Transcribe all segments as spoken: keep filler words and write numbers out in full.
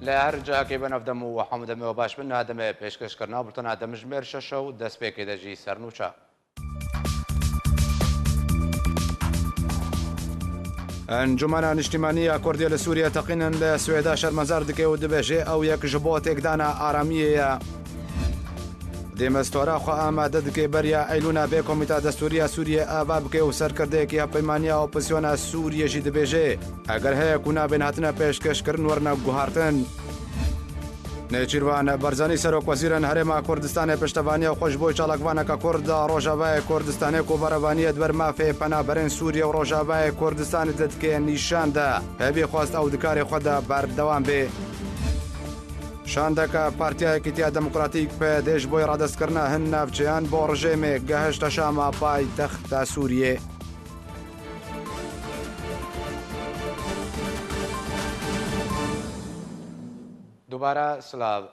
Li her cihekê bi nav dem û hemû demê we baş bin, niha demê pêşkêşkirina bultena demjimêr şeş e û destpêkê de jî sernûçe. Encûmena Niştîmanî ya Kurdî li Sûriyê teqînin li Swêda şermezar dike û dibêje, ew yek ji bo têkdana aramiyê ye. Dêmistora xwe amade dike beriya Eylûna bê Komîta Destûrî ya Sûriyê ava bike û serkirdeyekî Hevpeymaniya Opozisyona Sûriyê jî dibêje, eger heye ku nabên hatine pêşkêşkirin werine guhartin. Nêçîrvan Barzanî, Serokwezîrên Herêma Kurdistanê, piştevaniya xwe ji bo çalakvaneke Kurd da Rojavayê Kurdistanê ku berevaniyê di ber mafê penaberên Sûriyê û Rojavayê Kurdistanê de dike nîşan da. Hevî xwest ew di karê xwe de berdewam bê. Şandeke Partiya Yekîtiya Demokratîk, P D, ji bo radestkirina hin navçeyan bo rejêmê gehişte Şama, paytexta Sûriyê. Dubare silav.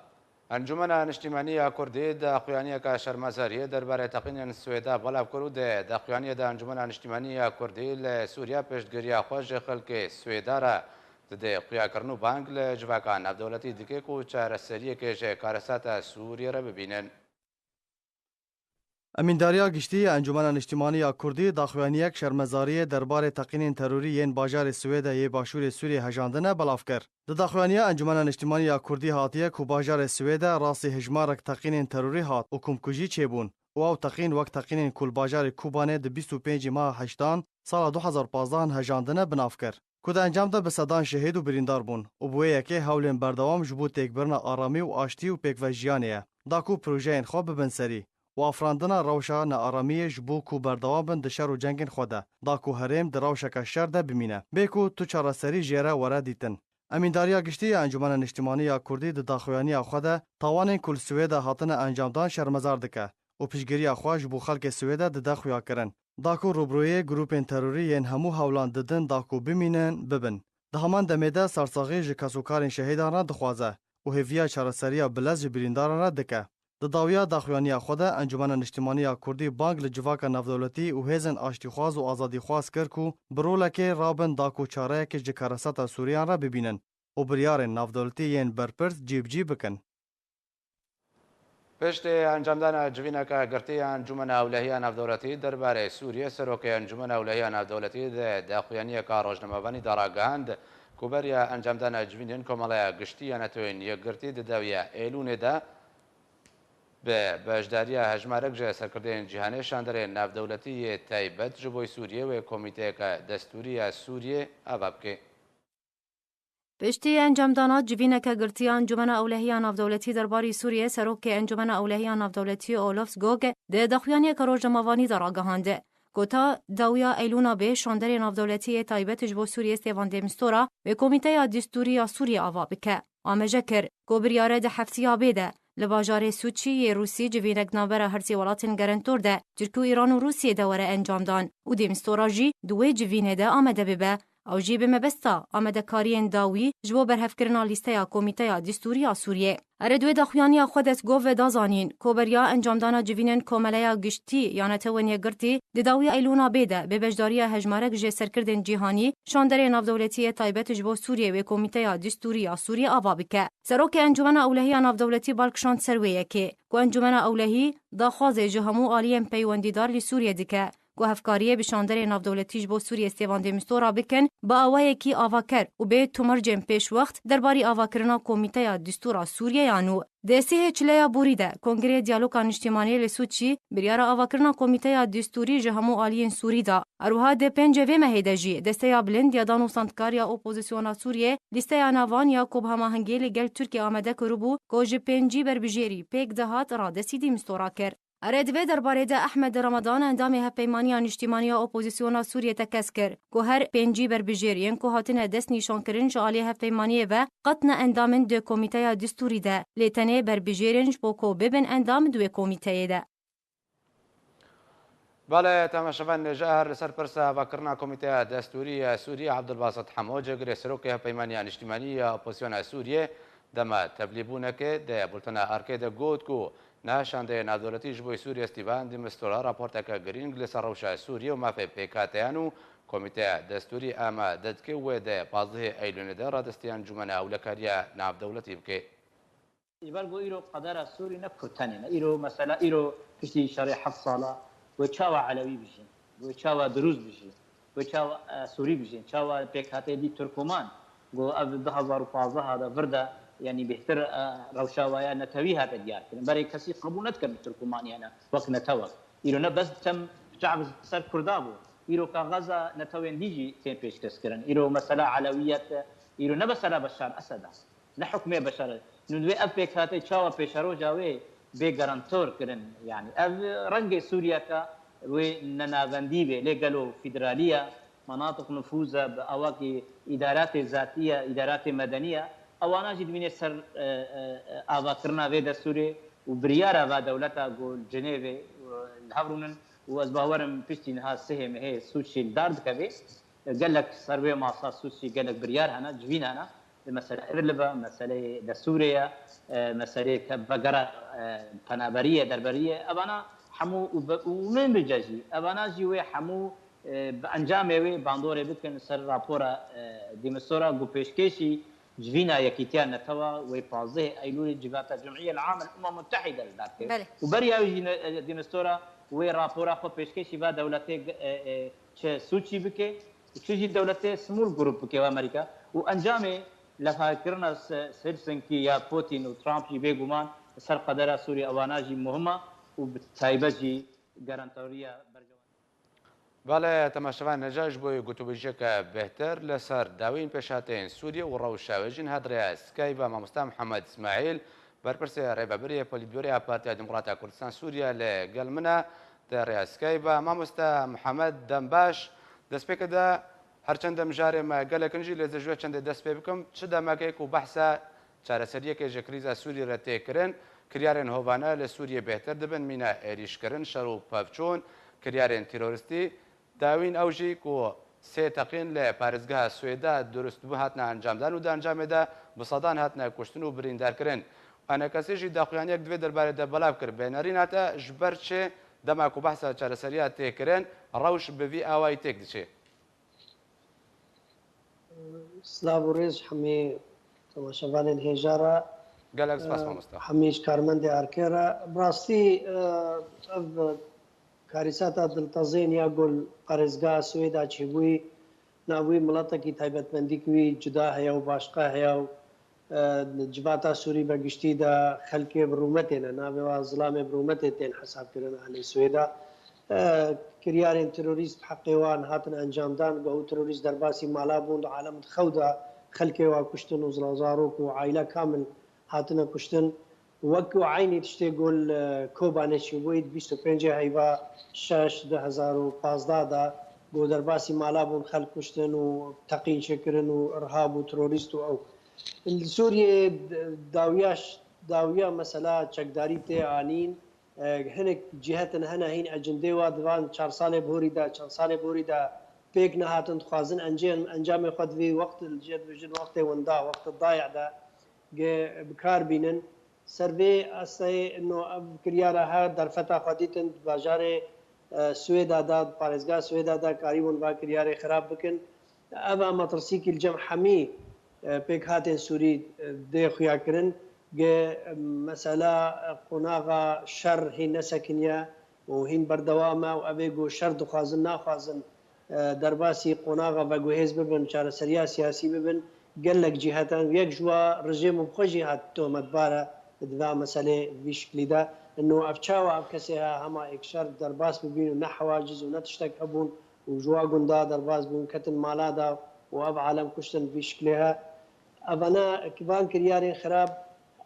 Encûmena Niştîmanî ya Kurdî daxuyaniyeke şermezariyê derbarê teqînên Swêda belav kir û di daxuyaniyê de Encûmena Niştîmanî ya Kurdî li Sûriya piştgiriya xwe ji xelkê Swêda re dide xuyakirin û bang li civaka navdewletî dike ku çareseriyekê ji karesata Sûriyê re bibînin. Emîndariya Giştî ya Encûmena Niştîmanî ya Kurdî daxuyaniyek şermezariyê derbarê teqînên terorî yên bajarê Swêde yê Başûrê Sûriyê hejandine belav kir. Di daxuyaniya Encûmena Niştîmanî ya Kurdî hatiye ku bajarê Swêde rastî hejmarek teqînên terorî hat û komkujî çêbûn û ew teqîn wek teqînên ku li bajarê Kobanê di bîst û pêncî meha heştan sala du hezar pazdeh hejandine bi nav kir, ku di encam de bi sedan şehîd û birîndar bûn û bi wê yekê hewlên berdewam ji bo têkbirina aramî û aştî û pêkvejiyanê ye, da ku projeyên xwe bibin serî û afirandina rewşa nearamiyê ji bo ku berdewam bin di şer û cengên xwe de, da ku herêm di rewşeke şer de bimîne, bê ku tu çareserî jê re were dîtin. Emîndariya Giştî ya Encûmena Niştîmanî ya Kurdî di daxuyaniya xwe de tawanên ku li Swêde hatine encamdan şermezar dike û piştgiriya xwe ji bo xelkê Swêde dide xuyakirin, da ku rûbirûyê grûpên terorî yên hemû hewlan didin da ku bimînin, bibin. Di heman demê de sersaxî ji kesûkarên şehîdan re dixwaze û hêviya çareseriya bilez ji birîndaran re dike. Di dawiya daxuyaniya xwe de Encûmena Niştîmanî ya Kurdî bang li civaka navdewletî û hêzên aştîxwaz û azadîxwaz kir ku bi rolekê rabin da ku çareyekê ji karesata Sûriyan re bibînin û biryarên navdewletî yên berpirs cîbicî bikin. Piştî encamdana civîneke girtî ya Encûmena Ewlehiya Navdewletî derbarê Sûriyê, Serokê Encûmena Ewlehiya Navdewletî di daxuyaniyeke rojnamevanî de ragihand ku beriya encamdana civînên Komeleya Giştî ya NATOyên Yekgirtî di dawiya Êlûnê de bi beşdariya hejmarek ji serkirdeyên cîhanê şanderê navdewletî yê taybet ji bo Sûriyê wê komîteyeke destûrî ya Sûriyê ava bike. Piştî encamdana civîneke girtî ya Encûmena Ewlehiya Navdewletî derbarî Sûriyê, Serokê Encûmena Ewlehiya Navdewletî Olof Skog di daxuyaniyeke rojnamevanî de ragihand, ku ta dawiya Eylûna bê şanderê navdewletî yê taybet ji bo Sûriyê Stêvan de Mistura wê Komîteya Distûrî ya Sûriyê ava bike. Amaje kir ku biryare di heftiya bê de li bajarê Sûçî yê Rûsî civînek di navbera her sê welatên gerentor de Tirkî û Îran û Rûsiyê de were encamdan û de Mistura jî di wê civînê de amade bibe. Ew jî bi mebesta amadekariyên dawî ji bo berhevkirina lîsteya Komîteya Distûrî ya Sûriyê. Erê, di wê daxuyaniya xwe de Skog da zanîn ku beriya encamdana civînên Komeleya Giştî ya NATOyên Yekgirtî di dawiya Eylûna bê de bi beşdariya hejmarek ji serkirdên cîhanî şanderê navdewletî yê taybet ji bo Sûriyê wê Komîteya Distûrî ya Sûriyê ava bike. Serokê Encûmena Ewlehî ya Navdewletî bal kişand ser wê yekê ku Encûmena Ewlehî daxwazê ji hemû aliyên peywendîdar li Sûriyê dike ku hevkariyê bi şanderê navdewletî ji bo Sûriyê Stêvan de Mistura bikin, bi awayekî avaker û bê tomarcên pêşwext derbarî avakirina Komîteya Distûra Sûriyê ya nû. Di sêhê çileya borî de Kongreyê Diyaloga Niştimanî li Sûçî biryara avakirina Komîteya Distûrî ji hemû aliyên Sûrî da. Her wiha di pêncê vê mehê de jî Desteya Bilind ya Dan û Sandkar ya Opozisyona Sûriyê lîsteya navan ya ku bi hemahengiyê li gel Tirkiyê amade kiribû ku ji pêncî berbijêrî pêk dihat radestî de Mistura kir. Erê, di vê derbarê de Ehmed Ramadan, endamê Hevpeymaniya Niştimanî ya Opozisyona Sûriyê tekez kir ku her pêncî berbijêr yên ku hatine destnîşankirin ji aliyê hevpeymaniyê ve qet ne endam in di Komîteya Distûrî de, lê tenê berbijêr in ji bo ku bibin endam di wê komîteyê de. Belê, temaşevan, ji her li ser pirsa avakirina Komîteya Destûrî ya Sûriyê Abdulbasit Hemo, cêgirê Serokê Hevpeymaniya Niştimanî ya Opozisyona Sûriyê, dema tevlîbûnekê di bultena Arkê de got ku ne şandeyê navdewletî ji bo Sûriyê Stîvan de Mistura raporteke girîng li ser rewşa Sûriyê û mafê pêkhateyan û Komîteya Destûrî ama dedike wê di pazdehê Eylûlê de radestî encûmena hewlekariya navdewletî bike. Ji ber ku îro qedera Sûrî ne ku tenê ne. Îro mesela îro piştî şerê heft sala wê çawa Elewî bijîn, wê çawa Dirûz bijîn, wê çawa e, Sûrî bijîn, çawa pêkhateyê dî Tirkoman ku ev du hezar û pazdeh de vir de, yanî bêhtir e, rewşa waya netewî hate diyarkirin. Berê kesî qebûl nedikir bi Tirkomaniyane wek netewek. Îro ne bes dem çav ser Kurda bû. Îro kaxaza netewên dî jî tên pêşkeş kirin. Îro mesela Elewiyet, îro ne mesela Beşar Esed e. Ne hukmê Beşar e. Nû divê ev pêkhate çawa pêşeroja wê bê garantor kirin. Yanî ev rengê Sûriyeka wê nenavendî bê. Lê gelo federalî ye, menatiq nufûz e, bi awakî îdaratê zatî ye, îdaratê medenî ye. Ewana jî divînê ser e, e, e, avakirina vê destûrê û biryara va dewleta ku li Cinêvê e, li hev rûnin û ez bawer im piştî niha sihê mehê sûcî li dar dikeve. Gelek ser wê masa sûcî gelek biryar hene, civîn hene. Li mesele Idlib e, meseleyê Destûrê ye, e, meseleyê ke-, vegera e, penaberiyê, derberiyê, evana hemû û be-, û min bice jî, evana jî wê hemû e, bi encamê wê bandorê bikin ser rapora e, Dîmistora ku pêşkêşî civîna Yekîtiya Netewa wê pazdehê Eylûlê civata Cumhiyel Am el Umem Mutehîde li dar kir. Belê. Û beriya wî jî ne-, e, Dîmistora wê rapora xwe pêşkêşî va dewletê ge-, e, e, çi sûcî bike û çi jî dewletê smûl grup bike wa Amerîka. Û encamê levhakirina Se-, Helsinkî ya Putin û Trump jî bêguman ser qedera Sûrî ewana jî muhim e û bi taybet jî garantoriya berjewendî. Belê, temaşevan, neca ji bo gotûbêjiyeke bêhtir li ser dawîn pêşhateyên Sûriyê û rewşa wê jî niha di rêya Skype ve mamoste Mihemed Îsmaîl, berpirsê rêvebirê Polîtbûroya Partiya Demokrata Kurdistan Sûriye li gel min e di rêya Skype ve. Mamoste Mihemed, dem baş. Destpêkê de her çend mijarê me gelek in jî, lê ez ji wê çendê dest pê bikim. Çi demekê ku behsa çareseriyekê ji krîza Sûriyê re tê kirin, kiryarên hovane li Sûriyê bêhtir dibin, mîna êrîşkirin, şer û pevçûn, kiryarên terorîstî. Dawîn ew jî ku sê teqîn li parêzgeha Swêda durust bû hatine encamdan û di encamê de bi sedan hatine kuştin û birîndarkirin. Enekesî jî daxuyaniyek di vê derbarê de belav kir. Bê nerîna te ji ber çi dema ku behsa çareseriya tê kirin, rewş bi vî awayî têk diçe? Silav û rêz ji hemî temaşevanên hêja re. Gelek spas mamosta. Hemî ji karmendê erkê re. Bi rastî e, ev karîsata diltezên ya gol parêzgeha Swêda çêbûyî nav wî miletekî taybetmendîk wî cuda heye û başqa heye û e, civata Sûrî be giştî de xelkê bi rûmetê ne, navê wa zilamê bi rûmetê tên hesabkirin alê Swêda. E, kiryarên terorîst bi heqê wan hatin encamdan, ku ew terorîst derbasî mala bûn, di alem di xew de xelkê wa kuştin û zila zarok û aîle kamil hatine kuştin. Wek ku eynî tiştê ku li Kobanê çêbûyî di bîst û pêncê heyva şeş du hezar û pazdeh de ku derbasî mala bûn, xelk kuştin û teqîn çêkirin û irhab û terorîst û ew. Li Sûriyê dawiya, dawiya mesela çekdarî tê anîn. E, hinek cîhetin hene hîn ecindê wa di van çar salê borî de, çend salê borî de pêk nehatin, dixwazin encê-, encamê xwe di vê wext, li cihê dibêjin wextê winda, wextê dayê de ge-, bi kar bînin. Ser vê asteyê no ev kiryara her derfeta xwe dîtin di bajarê e, Swêda de, di parêzgeha Swêda de karîbûn va kiryarê xirab bikin. Ev a metirsîkî li cem hemî e, pêkhatên Sûrî e, dê xuya kirin. Ge, e, mesela e, qonaxa şer hîn nesekiniye û hîn berdewam e û ev ê ku şer dixwazin, naxwazin e, derbasî qonaxa veguhêz bibin, çareseriya siyasî bibin. Gelek cîhetan, yek ji wa rejîm bi xwe jî hat tohmetbar e di va meselê vî şiklî de. Ino ev çawa ev kesê he hema êk şer derbas bibîn û ne hewaciz û ne tiştek hebûn û ji wa gunda derbas bûn, ketin mala de û ev alem kuştin vî şiklê he. Evana van kiryarên xirab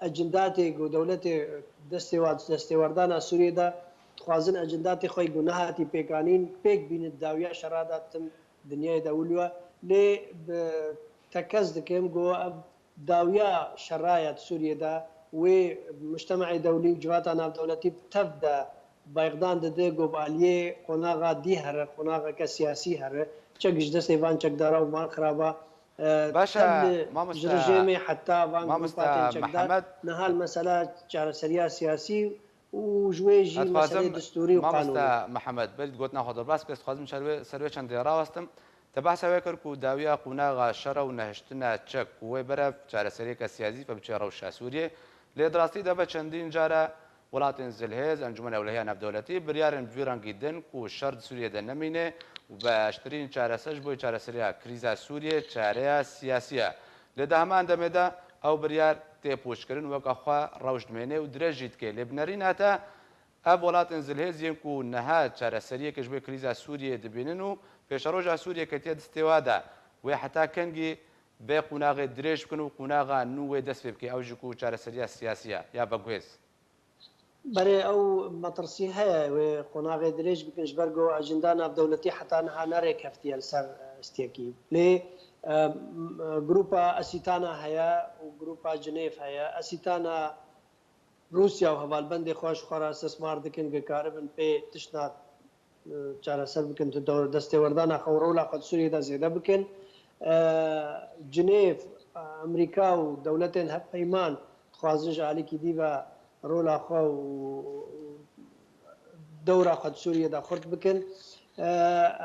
ecindatê ku dewletê destê wa destêwerdana Sûriyê de dixwazin ecindatê xwe ku nehatî pêkanîn pêk bînin dawiya şera de tim dinyayê de wilo. Lê bi tekez dikim ku ev dawiya şera ya di Sûriyê de wê mujtemaê dewlî û civata navdewletî bi tev de bayxdan dide ku bi aliyê qonaxa dî here, qonaxeke siyasî here, çek ji destê van çekdara û van xiraba e, Baş e, tev li mamoste, ji rejêmê heta van mamoste grûpatên çekdar Mihemed. Niha li mesela çareseriya siyasî û ji wê jî Ez dixwazim, meselê destûrî û mamoste qanûnî. Mihemed, berî gotina xwe derbas bike, ez dixwazim ser wê, ser wê çendê rawestim. Te behsa wê kir ku dawiya qonaxa şer e û nehiştina çek û wê berev çareseriyeke siyasî ve biçe rewşa Sûriyê. Lê di rastî de ve çendîn cara welatên zilhêz, Encûmena Ewlehiya Navdewletî, biryarên bi vî rengî din ku şer di Sûriyê de nemîne û bi aştirîn çareser ji bo çareseriya krîza Sûriyê çareya siyasî ye. Lê di heman demê de ew biryar tê pûçkirin, weke xwe rewş dimêne û dirêj jî dike. Lê bi nerîna te, ev welatên zilhêz yên ku niha çareseriyeke ji bo krîza Sûriyê dibînin û pêşeroja Sûriyê ketiye destê we de, wê heta kengî vê qonaxê dirêj bikin û qonaxa nû wê dest pê bike, ew jî ku çareseriya siyasî ye ya veguhêz? Berê ew metirsî heye, wê qonaxê dirêj bikin, ji ber ku ajenda navdewletî heta niha nerêkeftiye li ser, e, stiyekî. Lê, e, m-, e, grupa Esîtana heye û grupa Cinêv heye. Esîtana Rûsya û hevalbendê xwe ji xwe re istismar dikin, ku karibin pê tiştna, e, çareser bikin, tu dor-, destêwerdana xwe û rola xwe di Sûriyê de zêde bikin. E, Cinêv, e, Amerîka û dewletên hevpeyman dixwazin ji alîkî dî ve rola xwe û dewra xwe di Sûriyê de xurt bikin. E,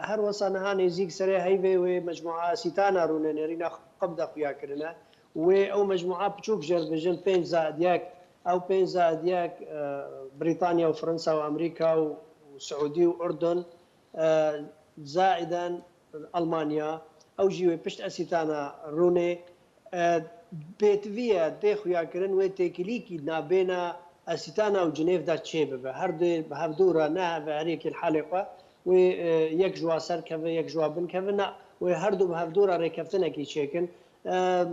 her wesa niha nêzîk serê heyvê wê mecmua Esîtana rûne, nêrîna xwe bi de xuya kirine. Wê ew mecmua piçûk jê re dibêjin pênc zaid yek. Ew pênc zaid yek, e, Brîtanya û Fransa û Amerîka û, û Siûdî û Urdun, e, zaiden Almanya, ew jî wê pişt Esîtana rûnê. E, pêtivî ye, tê xuyakirin wê têkilîkî nabêna Esîtana û Cinêv de çêbibe. Her du bi hevdû re neheve herêkî li halê xwe. Wê, e, yek ji wa ser keve, yek ji wa bin keve. Na, wê her du bi hevdû re rêkeftinekî çêkin. E,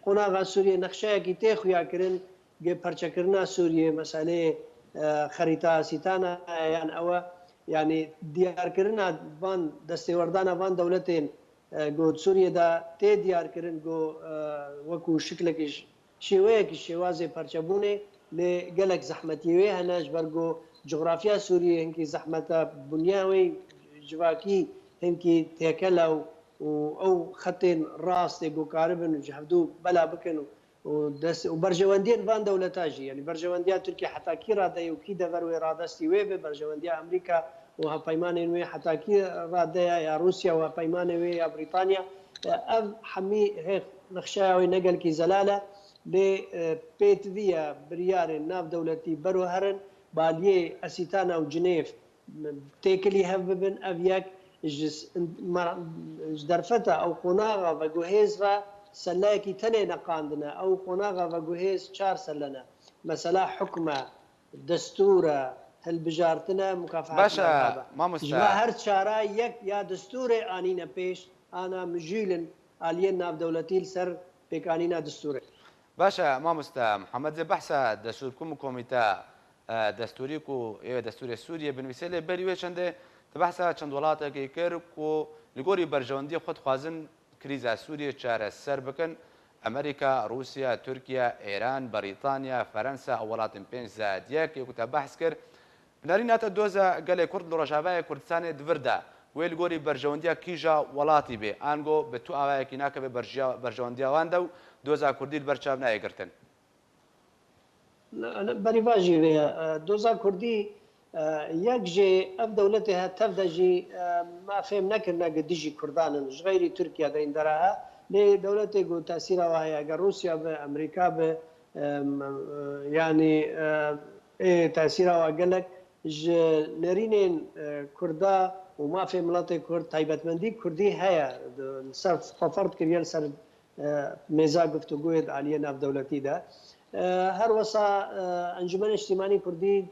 qonaxa Sûriyê nexşeyekî tê xuyakirin, gi perçekirina Sûriyê, meseleyê, e, xerîta Esîtana ye yan ew e, yanî diyarkirina van destêwerdana van dewletên, e, ku di Sûriyê de tê diyarkirin ku, e, wekû şiklekî ş-, şêweyekî şêwazê perçebûnê, lê gelek zehmetiyê wê hene, ji ber ku cografya Sûriyê hinkî zehmet e, bunya wê civakî hinkî têkel e û, û ew xetên rast ê ku karibin ji hevdû bela bikin û, û dest, û berjewendiyên van dewleta jî, yanî berjewendiya Tirkiye heta kî radeyê û kî dever wê radestî wê be, berjewendiya Amerîka û hevpeymanên wê heta kî radeya ya Rûsya û hevpeymanê wê ya Brîtanya, e, ev hemî hê nexşeya wê ne gelkî zelal e, lê, e, pêtivî ye biryarên navdewletî bero herin, baliyê Esîtana û Cinêv têkilî hev bibin, ev yek ji s-, ma-, ji derfeta ew qonaxa veguhêz ve seleyekî tenê neqandine. Ew qonaxa veguhêz çar sele ne. Mesela hukm e, destûr e, hilbijartin e, mukafaat Baş e, erhab e. Mamoste. Ji va her çara yek ya destûrê anîne pêş, ana mijûl in aliyên navdewletî li ser pêkanîna destûrê. Baş e, mamoste Mihemed, zê behsa destûr ku komîte, e, destûrî ku ê destûrê Sûriyê binivîse, lê berî wê çendê tu behsa çend welatekê kir ku li gorî berjewendiyê xwe dixwazin krîza Sûriyê çareser bikin. Amerîka, Rûsya, Tirkiye, Îran, Brîtanya, Ferensa, ew welatên pênc zed yek ê ku te behs kir. Bi nerîna te doza gelê Kurd li Rojavayê Kurdistanê di vir de, wê li gorî berjewendiya kîja welatî bê, ango bi tu awayekî nakeve berjiya-, berjewendiya wan de û doza Kurdî li ber çav nayê girtin? Ne, ne, berî va jî vê ye. E, doza Kurdî, e, yek jê ev dewletê he tev de jî, e, me fêm nekirine ku dijî Kurdan in, ji xeyrî Tirkiye de îndera he. Lê dewletê ku tesîra we heye, eger Rûsya be, Amerîka be, e, m-, e, yanî, e, ê tesîra we gelek ji nêrînên, e, Kurda û mafê miletê Kurd, taybetmendî Kurdî heye, di, li ser xwe ferd kiriye, li ser, e, mêza guftûgoyê di aliyê navdewletî de. E, her wesa, e, Encûmenê Niştîmanî Kurdî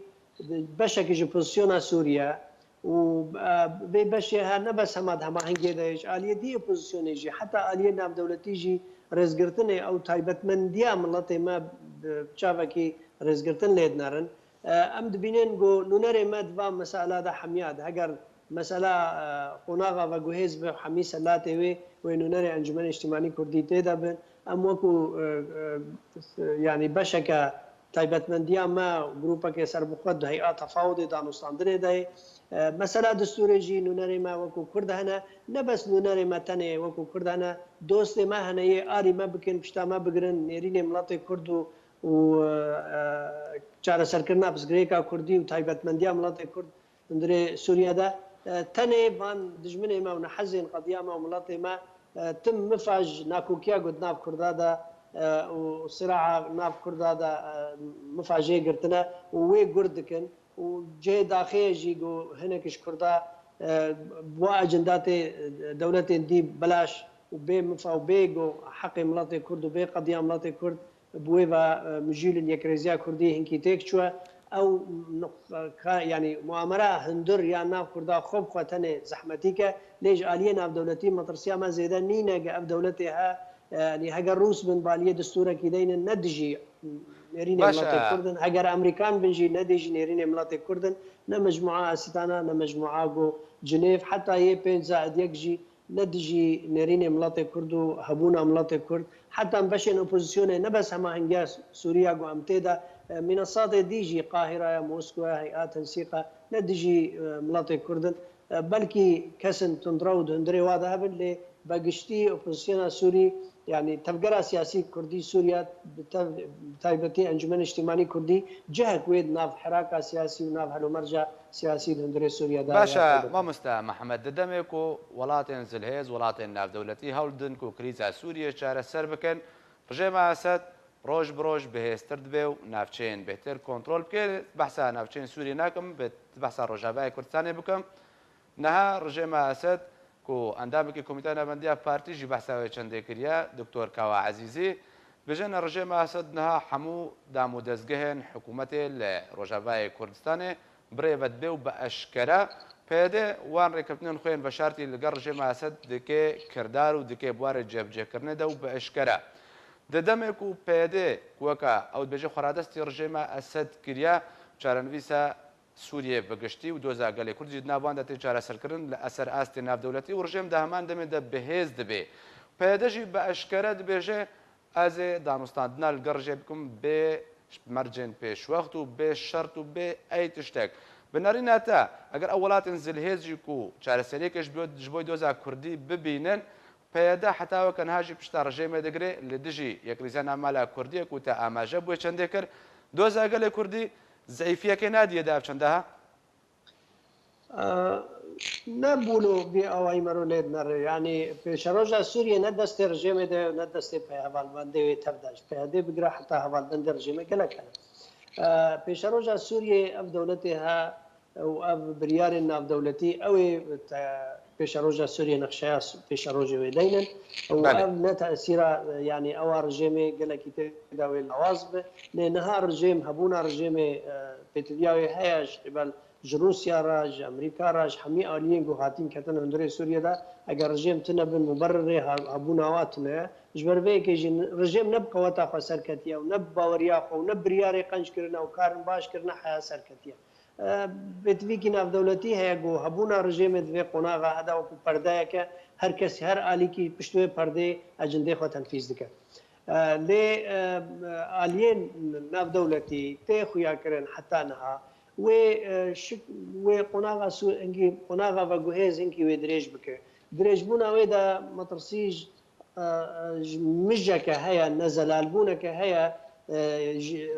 di beşekî ji pozisyona Sûriye û, e, vê beşê her ne bes hema di hemahengiyê de ye, ji aliyê dî opozisyonê jî, heta aliyê navdewletî jî rêzgirtinê ew taybetmendiya miletê me bi çavekî rêzgirtin lê dinerin. E, em dibînin ku nûnerê me di van mesela de hemiya de, heger mesela, e, qonaxa veguhêz bi hemî selatê wê, wê nûnerê Encûmenê Niştîmanî Kurdî tê de bin. Em wekû, e, e, yanî beşeke taybetmendiya me, grûpeke serbixwe di hey'a tefawudê danûstandinê de ye. E, mesela distûrê jî nûnerê me wekû Kurd hene. Ne bes nûnerê me tenê wekû Kurd hene, dostê me hene yê arî me bikin, pişta me bigirin, nêrînê miletê Kurd û û, e, e, çareserkirina pirsgirêka Kurdî û taybetmendiya miletê Kurd hundirê Sûriye de, E, tenê van dijminê me û nehezên qediya me û miletê me, e, tim mifa ji nakokiya ku di nav Kurda de, e, û sira'a nav Kurda de, e, mifa jê girtine û wê gur dikin û cihê daxê ye jî ku hinek ji Kurda, e, bi wa ecindatê, e, dewletên dî belaş û bê mifa û bê ku heqê miletê Kurd û bê qediya miletê Kurd bi wê ve, e, mijûlin yekrêziya Kurdî hinkî têk çûye. Ew nuq-, ka-, yanî muamera hundir ya nav Kurda xwe bi xwe tenê zehmetîk e. Lê ji aliyê navdewletî metirsiya me zêde nîne ge ev dewletê he, e, yanî heger Rûs bin baliyê distûrekî deynin ne dijî nêrînê Baş miletê e. Kurd in. Heger Amerîkan bin jî ne dijî nêrînê miletê Kurd in. Ne mecmua Asîtana, ne mecmua go Cinêv, heta yê pênc zaid yek jî ne dijî nêrînê miletê Kurd û hebûna miletê Kurd, heta em beşên opozisyonê ne bes hema hingiya Sûriya ku em tê de, e, mînesatê dî jî Qahiraya, Moskoya, Hey'a Tensîqa ne dijî, e, miletê Kurd in. E, belkî kesên tundrew di hundirê wa de hebin, lê be giştî opozisyona Sûrî, yanî tevgera siyasî Kurdî Sûriya, bi tev-, bi taybetî Encûmena Niştimanî Kurdî cihek wê di nav hiraka siyasî û nav helûmerca siyasî li hundirê Sûriye de Baş e, ya taybet e. Mamoste Mihemed, di demê ku welatên zilhêz, welatên navdewletî hewl didin ku krîza Sûriyê çareser bikin, rejêma Esed roj bi roj bihêztir dibe û navçeyên bêhtir kontrol bike. Behsa navçeyên Sûriyê nakim, bi behsa Rojavayê Kurdistanê bikim. Niha rejêma Esed ku endamekî Komîteya Navbendiya Partî jî behsa wê çendê kiriye, Doktor Kawa Ezîzî, dibêje rejêma Esed niha hemû dam û dezgehên hikûmetê li Rojavayê Kurdistanê bi rê ve dibe û bi eşkere P Y D wan rêkeftinên xwe yên veşartî li gel rejêma Esed dike kirdar û dike bi warê cebcehkirinê de û bi eşkere. Di demê ku P Y D ku weke ew dibêje xweradestî rejêma Esed kiriye, çarenivîsa Sûriyê bi giştî û doza gelê Kurd jî di nav wan de tê çareserkirin, li eser astê navdewletî û rejêm di heman demê de bi hêz dibe. P Y D jî bi eşkere dibêje, ez ê danûstandina li gel rejê bikim bê mercên pêşwext û bê şert û bê ey tiştek. Bi nerîna te, eger ew welatên zilhêz jî ku çareseriyeke ji bo, ji bo doza Kurdî bibînin, P Y D heta weke niha jî pişta rejêmê digire, li dijî Yekrêziya Navmala Kurdî ye ku te amaje bi wê çendê kir. Doza gelê Kurdî zeîfiyekê nadiye di ev çende ha? E, ne bûlo vî awayî mero lê dinere. Yanî pêşeroja Sûriyê ne destê rejêmê de ye, ne destê pe-, hevalbendê wê tev de. Ji P Y D bigire heta hevalbendê rejêmê gelek hene. E, pêşeroja Sûriyê ev dewletê he, û ev biryarên navdewletî, ew ê te pêşeroja Sûriyê nexşeya s-, pêşerojê wê deynin û Belê. Ev ne tesîra, e, yanî ewa rejêmê gelekî tê de wê lawaz be. Lê niha rejêm, hebûna rejêmê, e, pêtiviya wê heye ji qîbel ji Rûsya re, ji Amerîka re, ji hemî aliyên ku hatîn ketin hundirê Sûriyê de, eger rejêm tune bin, muberrirê ha-, hebûna wa tune ye. Ji ber vê yekê jî rejêm ne bi qeweta xwe serketiye û ne bi baweriya xwe û ne bi biryarê qenc kirine û karin baş kirine heya serketiye. E, pêtivîkî navdewletî heye ku hebûna rejêmê di vê qonaxa hede wekû perdeyeke, her kes, her alîkî pişt wê perdê ecindê xwe tenfîz dike. E, lê, e, aliyên navdewletî tê xuyakirin heta niha. Wê, e, şik-, wê qonaxa Sû-, hingî qonaxa veguhêz hinkî wê dirêj bike. Dirêjbûna wê de metirsî ji e, e, ji mijeke heye, nezelalbûneke heye, e, ji,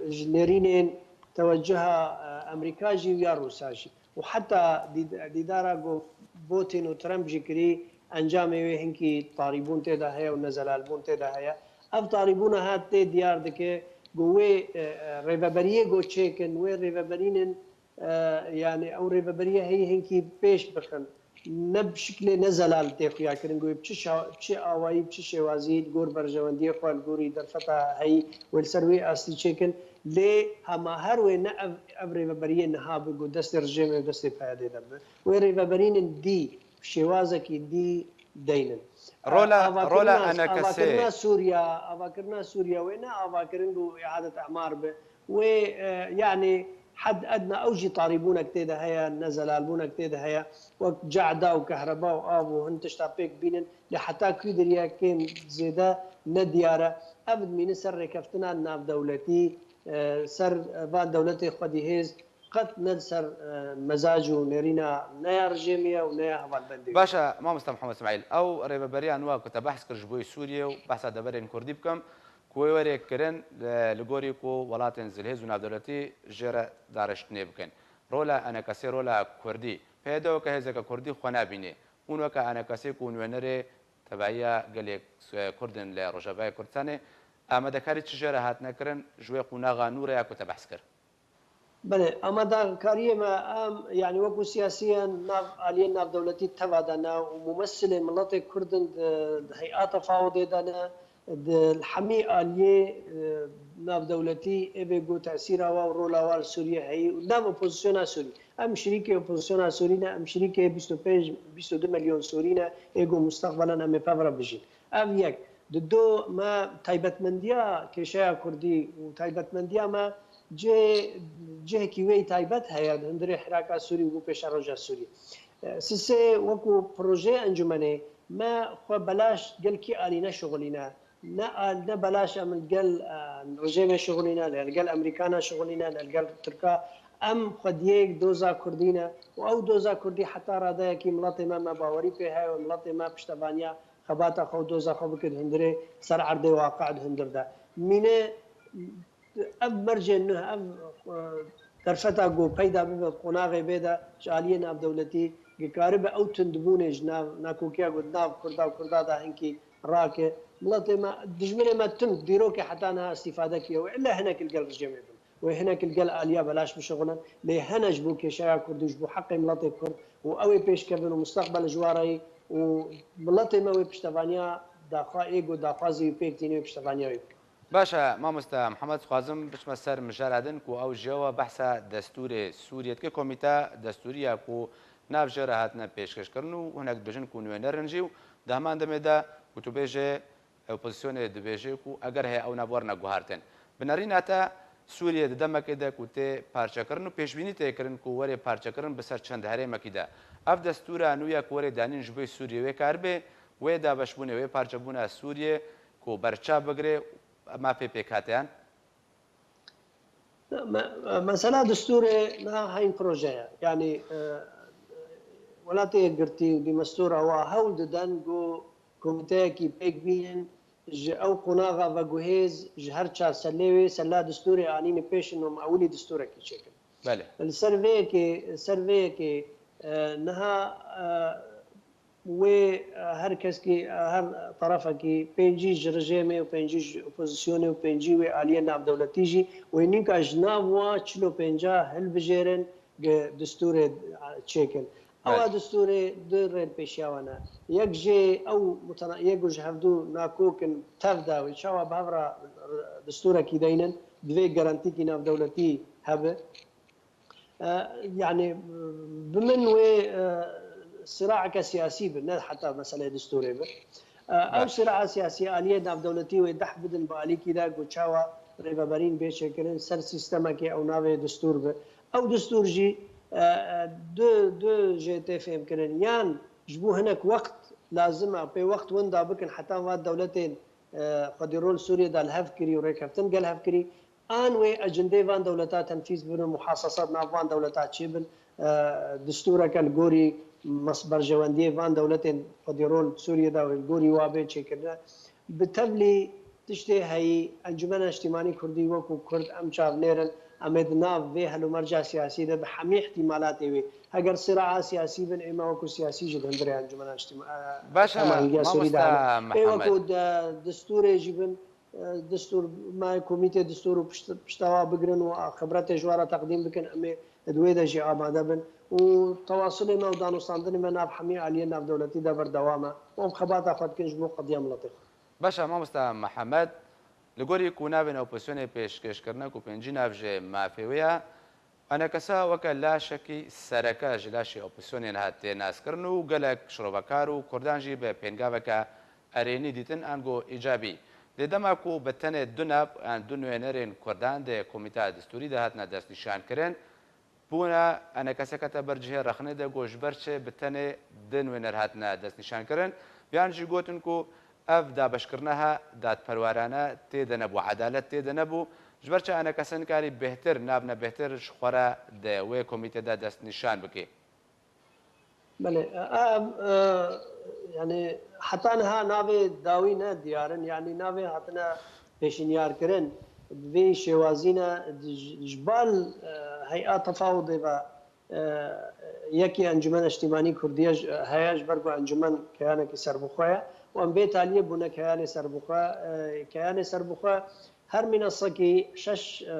e, ji nêrînên tewecuha, e, Amerîka jî û ya Rûsa jî. Û heta dîd-, dîdara ku Putin û Trump jî kirî, encamê wê hinkî tarîbûn tê de heye û nezelalbûn tê de heye. Ev tarîbûna hat tê diyar dike ku wê, e, e, rêveberiyê ku çêkin, wê rêveberînin e, yanî ew rêveberiye heyî hinkî pêş bixin. Ne bi şiklê ne zelal tê xuyakirin, ku bi çi şa-, bi çi awayî, bi çi şêwazî, li gor berjewendiyê xwe, li gorî derfeta heyî wê li ser wê astî çêkin. Lê hema her wê ne ev, ev rêveberiyê niha bi ku destê rejêmê û destê P Y D'ê de bi. Wê rêveberînin dî, bi şêwazekî dî deynin. Rola, Avakirina, rola enekesê. Avakirina Sûriya, avakirina Sûriya wê ne avakirin ku îadet emar bi. Wê, e, yanî hed edna ew jî tarîbûnek tê de heye, nezelalbûnek tê de heye. Wek cehda û kehreba û av û hin tişta pêk bînin. Lê heta kû diriye kêm zêde ne diyar e. Ev dimîne ser rêkeftina navdewletî, e, ser van dewletê xwedî hêz qet ne li ser, e, mezac û nêrîna ne ya rejêmê ye û ne ya hevalbendê ye. Baş e, mamoste Mihemed Îsmaîl, ew rêveberiya nû ku te behs kir ji bo Sûriyê û behsa deverên Kurdî bikim, ku wê were kirin, e, li gorî ku welatên zilhêz û navdewletî jê re dareştinê bikin. Rola enekesê, rola Kurdî, P Y D weke hêzeke kurdî xwe nabîne. Hûn weke enekesê ku nûnerê tevahiya gelê Kurd in li Rojavayê Kurdistanê, amadekarî çi jê re hatine kirin, ji wê qonaxa nû re ya ku te behs kir? Belê, amadekariyê me, em, yanî wekû siyasiyan nav, aliyên navdewletî teva de ne û mumesilê miletê Kurd in di, di heyata FAODê de ne, di hemî aliyê, e, navdewletî ê bê ku tesîra wa û rola wa li Sûriyê heyî û nav opozisyona Sûrî. Em şirîkê opozisyona Sûrî ne, em şirîkê bîst û pênc, bîst û du milyon Sûrî ne, ê ku mustaqbelan em ê pev re bijîn. Ev yek. Di do me taybetmendiya kêşeya Kurdî û taybetmendiya me cihê, cihekî wê taybet heye di hundirê hiraka Sûrî û pêşeroja Sûrî. E, sisê wekû projeyê encûmenê me xwe belaş gel kî alî neşixulîne. Ne al-, ne belaş em li gel, e, rejêmê şixulîne, ne li gel Amerîkana şixulîne, ne li gel Tirka. Em xwediyê doza Kurdî ne û ew doza Kurdî heta radeyekî miletê me, me bawerî pê heye û miletê me piştevaniya xebata xwe û doza xwe bike di hundirê ser erdê waqe di hundir de. Mîne ev mercên nuh, ev, e, derfeta ku peyda bibe, qonaxê bê de ji aliyê navdewletî, ku karibe ew tundbûnê ji nav nakokiya ku di nav Kurda û Kurda de hinkî rake. Miletê me, dijminê me tund, dîrokê heta niha îstîfade kiriye. Wê ille hinek li gel rejêmê bin. Wê hinek li gel aliya belaş bişixulin. Lê hene ji bo kêşeya Kurd û ji bo heqê miletê Kurd û ew ê pêşkevin û mustaqbel ji wa re yî û miletê me wê piştevaniya daxwa ê ku daxwazê wî pêk tîne wê piştevaniya wî bikin. Baş e, mamoste Mihemed, dixwazim biçime ser mijara din ku ew ji we behsa destûrê Sûriyê dike. Komîta destûrî ya ku nav jê re hatine pêşkêşkirin û hinek dibêjin ku nûner in jî û di heman demê de ku tu bêjê, opozisyonê dibêje ku eger heye ew nav werine guhartin. Bi nerîna te Sûriyê di demekê de ku tê parçekirin û pêşbînî tê kirin ku were parçekirin bi ser çend herêmekî de. Ev destûra nû ya ku were danîn ji bo Sûriyê wê karibe, wê dabeşbûnê, wê parçebûna Sûriyê ku berçav bigire, mafê pêkhateyan? Me-, mesela destûrê niha heyîn proje ye. Yanî, e, Welatê Yekgirtî û Dîmestûra wa hewl didin ku komîteyekî pêk bînin, ji ew qonaxa veguhêz, ji her çar sellê wê sella destûrê anîne pêş û em ewilî destûrekî çêkin. Belê. Li ser vê yekê, ser vê yekê, e, niha, e, wê, e, her keskî, e, her terefekî pêncî ji rejêmê û pêncî ji opozisyonê û pêncî wê aliyê navdewletî jî wê nîka ji nav wa çil û pênca hilbijêrin, gi destûrê, e, çêkin. Ewa Belê. destûrê du rênpêşiya wan e. Yek jê ew mutena-, yek ji hevdû nakok in tev dawî. Çawa bi hev re destûrekî deynin, divê garantîkî navdewletî hebe. E, yanî, bi min wê, e, siraeke siyasî bi, ne heta meseleyê destûrê bi. E, ew Baş. siraa siyasî aliyê navdewletî wê deh bidin bi alîkî de ku çawa rêveberîn bê çêkirin ser sîstemekê ew navê destûr bi. Ew destûr jî, e, e, du, du jê tê fêmkirin. Yan ji bo hinek wext lazim e, pê wext winda bikin heta va dewletên, e, xwedî rol Sûriyê de li hev kirî û rêkeftin gel hev kirî. An wê ecindê van dewleta tenfîz bibin û muhasesat nav van dewleta çêbin, e, destûreke li gorî mes-, berjewendiyê van dewletên xwedî rol Sûriyê de wê li gorî wa bê çêkirine. Bi tevlî tiştê heyî, Encûmena Niştîmanî Kurdî wekû Kurd em çavnêr in, em ê di nav vê helûmerca siyasî de bi hemî îhtîmalatê wê, heger siraa siyasî bin, ê me wekû siyasî jî di hundirê Encûmena Niştîma-, e, Baş e, Fermangeha Sûrî de mamoste hene. Ê Mihemed. wekû de, destûrê jî bin, e, destûr, me komîtê destûr û pişt-, pişta wa bigirin û xibretê ji we re teqdîm bikin, em ê di wê de jî amade bin. Û tewasulê me û danûstandinê me nav hemî aliyên navdewletî de berdewam e. Em xebata xwe dikin ji bo qediya miletê xwe. Baş e, mamoste Mihemed, li gorî ku navên opozisyonê pêşkêş kirine ku pêncî nav ji mafê wê ye, enekesa weke laşekî sereke ji laşê opozisyonê niha tê naskirin û gelek şirovekar û Kurdan jî bi pêngaveke erênî dîtin, ango îcabî. Lê dema ku bi tenê du nav an du nûnerên Kurdan di komîta destûrî de hatine destnîşankirin, bûna enekeseke te ber cihê rexnê de got ji ber çi bi tenê du nûner hatine destnîşankirin. Yan jî gotin ku ev dabeşkirina dadperwerane tê de nebû, edalet tê de nebû. Ji ber çi enekese nikarî bêhtir, navne bêhtir ji xwe re di wê komîtê de destnîşan bike? Belê, e, e, e, yanî heta niha navê dawî ne diyar in, yanî navê hatine pêşinyarkirin. Bi vê şêwazî ne, ji, ji bal, e, hey'a tefawudê ve e, yekî Encûmena Niştîmanî Kurdî ye, ji- heye, ji ber ku encûmen keyanekî serbixwe ye û em bê taliyê bûne keyanê serbixwe. E, keyanê serbixwe her mînasekî şeş, e,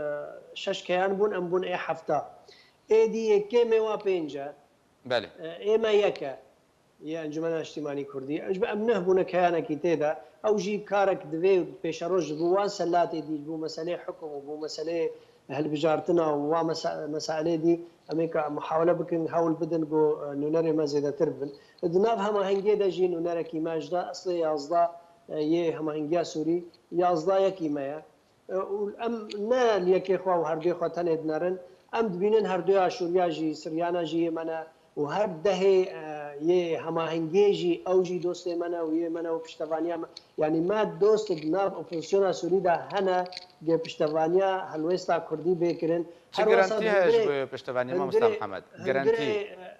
şeş keyan bûn, em bûn ê hefta. Êdî yê kêmê wa pênc e. Belê. E, ê me yek e. Yê Encûmena Niştîmanî Kurdî. Ji ber em neh bûne keyanekî tê de. Ew jî karek divê pêşeroj ji bo wan selatê dî, ji bo meseleyê hukum û bo meseleyê hilbijartina û wa mesa-, mesailê dî, em ê ka muhawele bikin, hewl bidin ku, e, nûnerê me zêdetir bibin. Di nav hemahengiyê de jî nûnerekî me ji da eslê yazdeh, e, yê hemahengiya Sûrî, yazdeh yekî me ye. E, û em ne li yekê xwe û herduyê xwe tenê dinerin. Em dibînin herduya Şûriya jî, Siryana jî yê me ne û her dehê, e, yê hemahengiyê jî, ew jî dostê me ne û yê me ne û piştevaniya me. Yanî me dost di nav opozisyona Sûrî de hene, gê piştevaniya helwêsta Kurdî bê kirin. Çi Her wesa garantî heye ji hundirê, bo piştevaniyê, mamosta hundirê, Mihemed? Garantî. hundirê, e,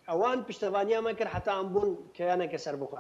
ewan piştevaniya me kir heta em bûn keyaneke serbixwe.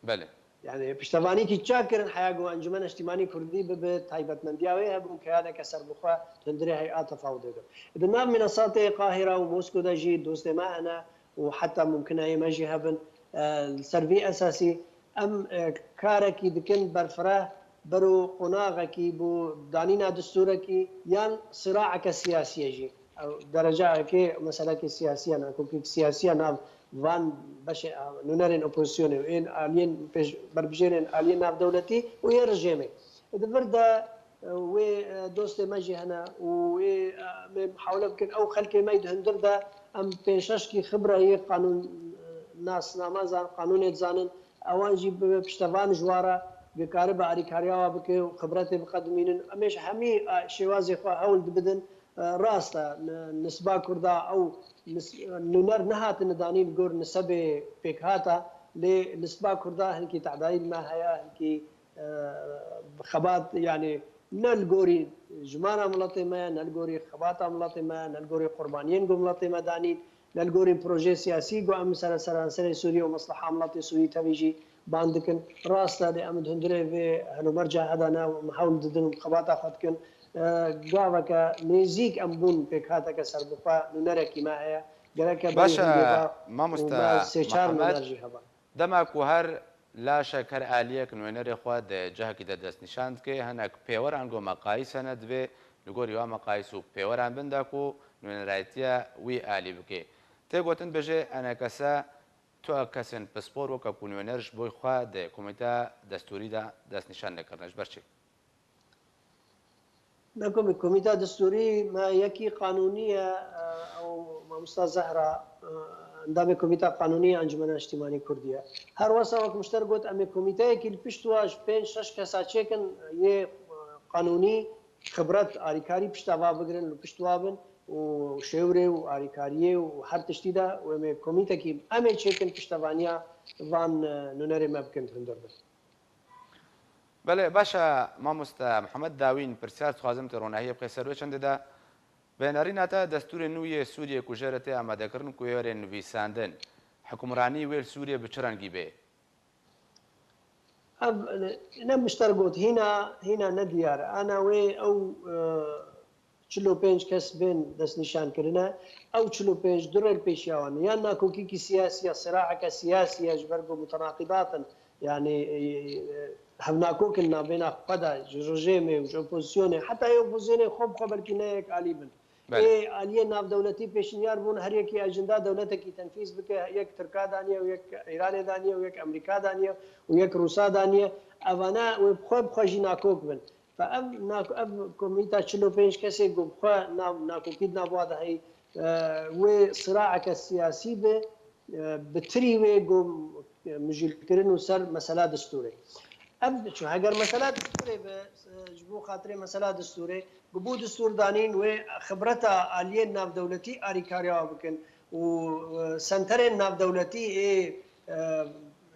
Belê. Yani piştevanîkî çakirin heya ku Encûmena Niştîmanî Kurdî bibe taybetmendiya wê hebû keyaneke serbixwe hundirê hey'a tefawudê de. Di nav mînasatê Qahira û Mosko de jî dostê me hene û heta mumkin e yê me jî hebin. E, li ser vî esasî em, e, karekî dikin berfireh bero qonaxekî bo danîna distûrekî yan siraeke siyasî ye jî. Ew derecayekê meselekê siyasî ye, nakokî siyasî ye nav van beşê, a, nûnerên opozisyonê û ên aliyên pêş-, berbijêrên aliyên navdewletî û yê rejêmê. Di vir de, e, wê, e, dostê me jî hene û wê, e, em ê muhawele bikin ew xelkê me yê di hundir de em pênc şeşkî xibre yê qanûn, e, nasname zan, qanûnê dizanin, ewan jî bibe piştevan ji wa re, bikaribe alîkariya wa bike û xibretê biqedimînin. Em ê ji hemî, e, şêwazê xwe hewl dibidin. E, rast e, ni-, nisba Kurda ew nis-, nûner nehatine danî li gor nisebê pêkhata, lê nisba Kurda hinkî tedayî li me heye, hinkî, e, xebat, yanî ne li gorî jimara miletê me, ne li gorî xebata miletê me, ne li gorî qurbaniyên ku miletê me danîn, ne li gorî projeyê siyasî ku em ser seranserê Sûriyê û mesleha miletê Sûrî tevî jî ban dikin. Rast e, lê em di hundirê vê helûmerca heda ne, em hewl didin û xebata xwe dikin. E, gaveke nêzîk em bûn pêkhateke serbixwe, nûnerekî me heye. Gereke berî Baş e, hingê ve û mamoste me sê çar Mihemed, nûner jî heba. Dema ku her laşek, her aliyek nûnerê xwe di cihekî de destnîşan dike, hinek pêweran ku meqayîs hene, divê li gorî wa meqayîs û pêweran bin de ku nûnerayetiya wî alî bike. Tê gotin bêje, enekese tu kesên pispor weke ku nûner ji bo xwe di komîta destûrî de destnîşan nekirine. Ji ber çi? Ne komî-, komîta destûrî me yekî qanûnî ye, e, ew mamosta Zehra, e, endamê komîta qanûnî ya Encûmena Niştîmanî Kurdî ye. Her wesa wek min ji te re got, em ê komîteyekî li pişt wa ji pênc şeş kesa çêkin, yê, e, qanûnî, xibret, alîkarî pişta va bigirin, li pişt wa bin û şêwrê û alîkariyê û her tiştî de û em ê komîtekî em ê çêkin piştevaniya van, e, nûnerê me bikin di hundir de. Belê, baş e, mamoste Mihemed Dawîn, pirsiyar dixwazim tu ronahiyê bixê ser wê çendê de. Bi nerîna te destûrê nû yê Sûriyê ku jê re tê amadekirin ku wê were nivîsandin, hikûmranî wê li Sûriyê bi çi rengî bê? Ev, ne min ji te re got, hîna, hîna ne diyar e. Ana wê ew, e, çil û pênc kes bên destnîşan kirine. Ew çil û pênc du rê li pêşiya wan e. Yan nakokîkî siyasî ye, siraeke siyasî ye, ji ber ku mutenaqîdat in. Yanî, e, e, hevnakok in navbêna xwe de, ji rejêmê û ji opozisyonê, heta yê opozisyonê xwe bi xwe belkî ne yek alî bin. Belê. Ê aliyê navdewletî pêşinyar bûn, her yekî ajenda dewletekî tenfîz bike, yek Tirka daniye û yek Îranê daniye û yek Amerîka daniye û yek Rûsa daniye. Evane wê bi xwe bi xwe jî nakok bin. Fe ev nak-, ev komîta çil û pênc kesê ku bi xwe nav-, nakokî di nav wa de heyî, e, wê siraeke siyasî be, e, bi tirî wê ku, e, mijûlkirin û ser mesela distûrê. Ev diçû, heger mesela distûrê be, e, ji bo xatirê mesela distûrê, ku bo distûr danîn wê xibreta aliyên navdewletî arîkariya wan bikin û, e, senterên navdewletî ê, e,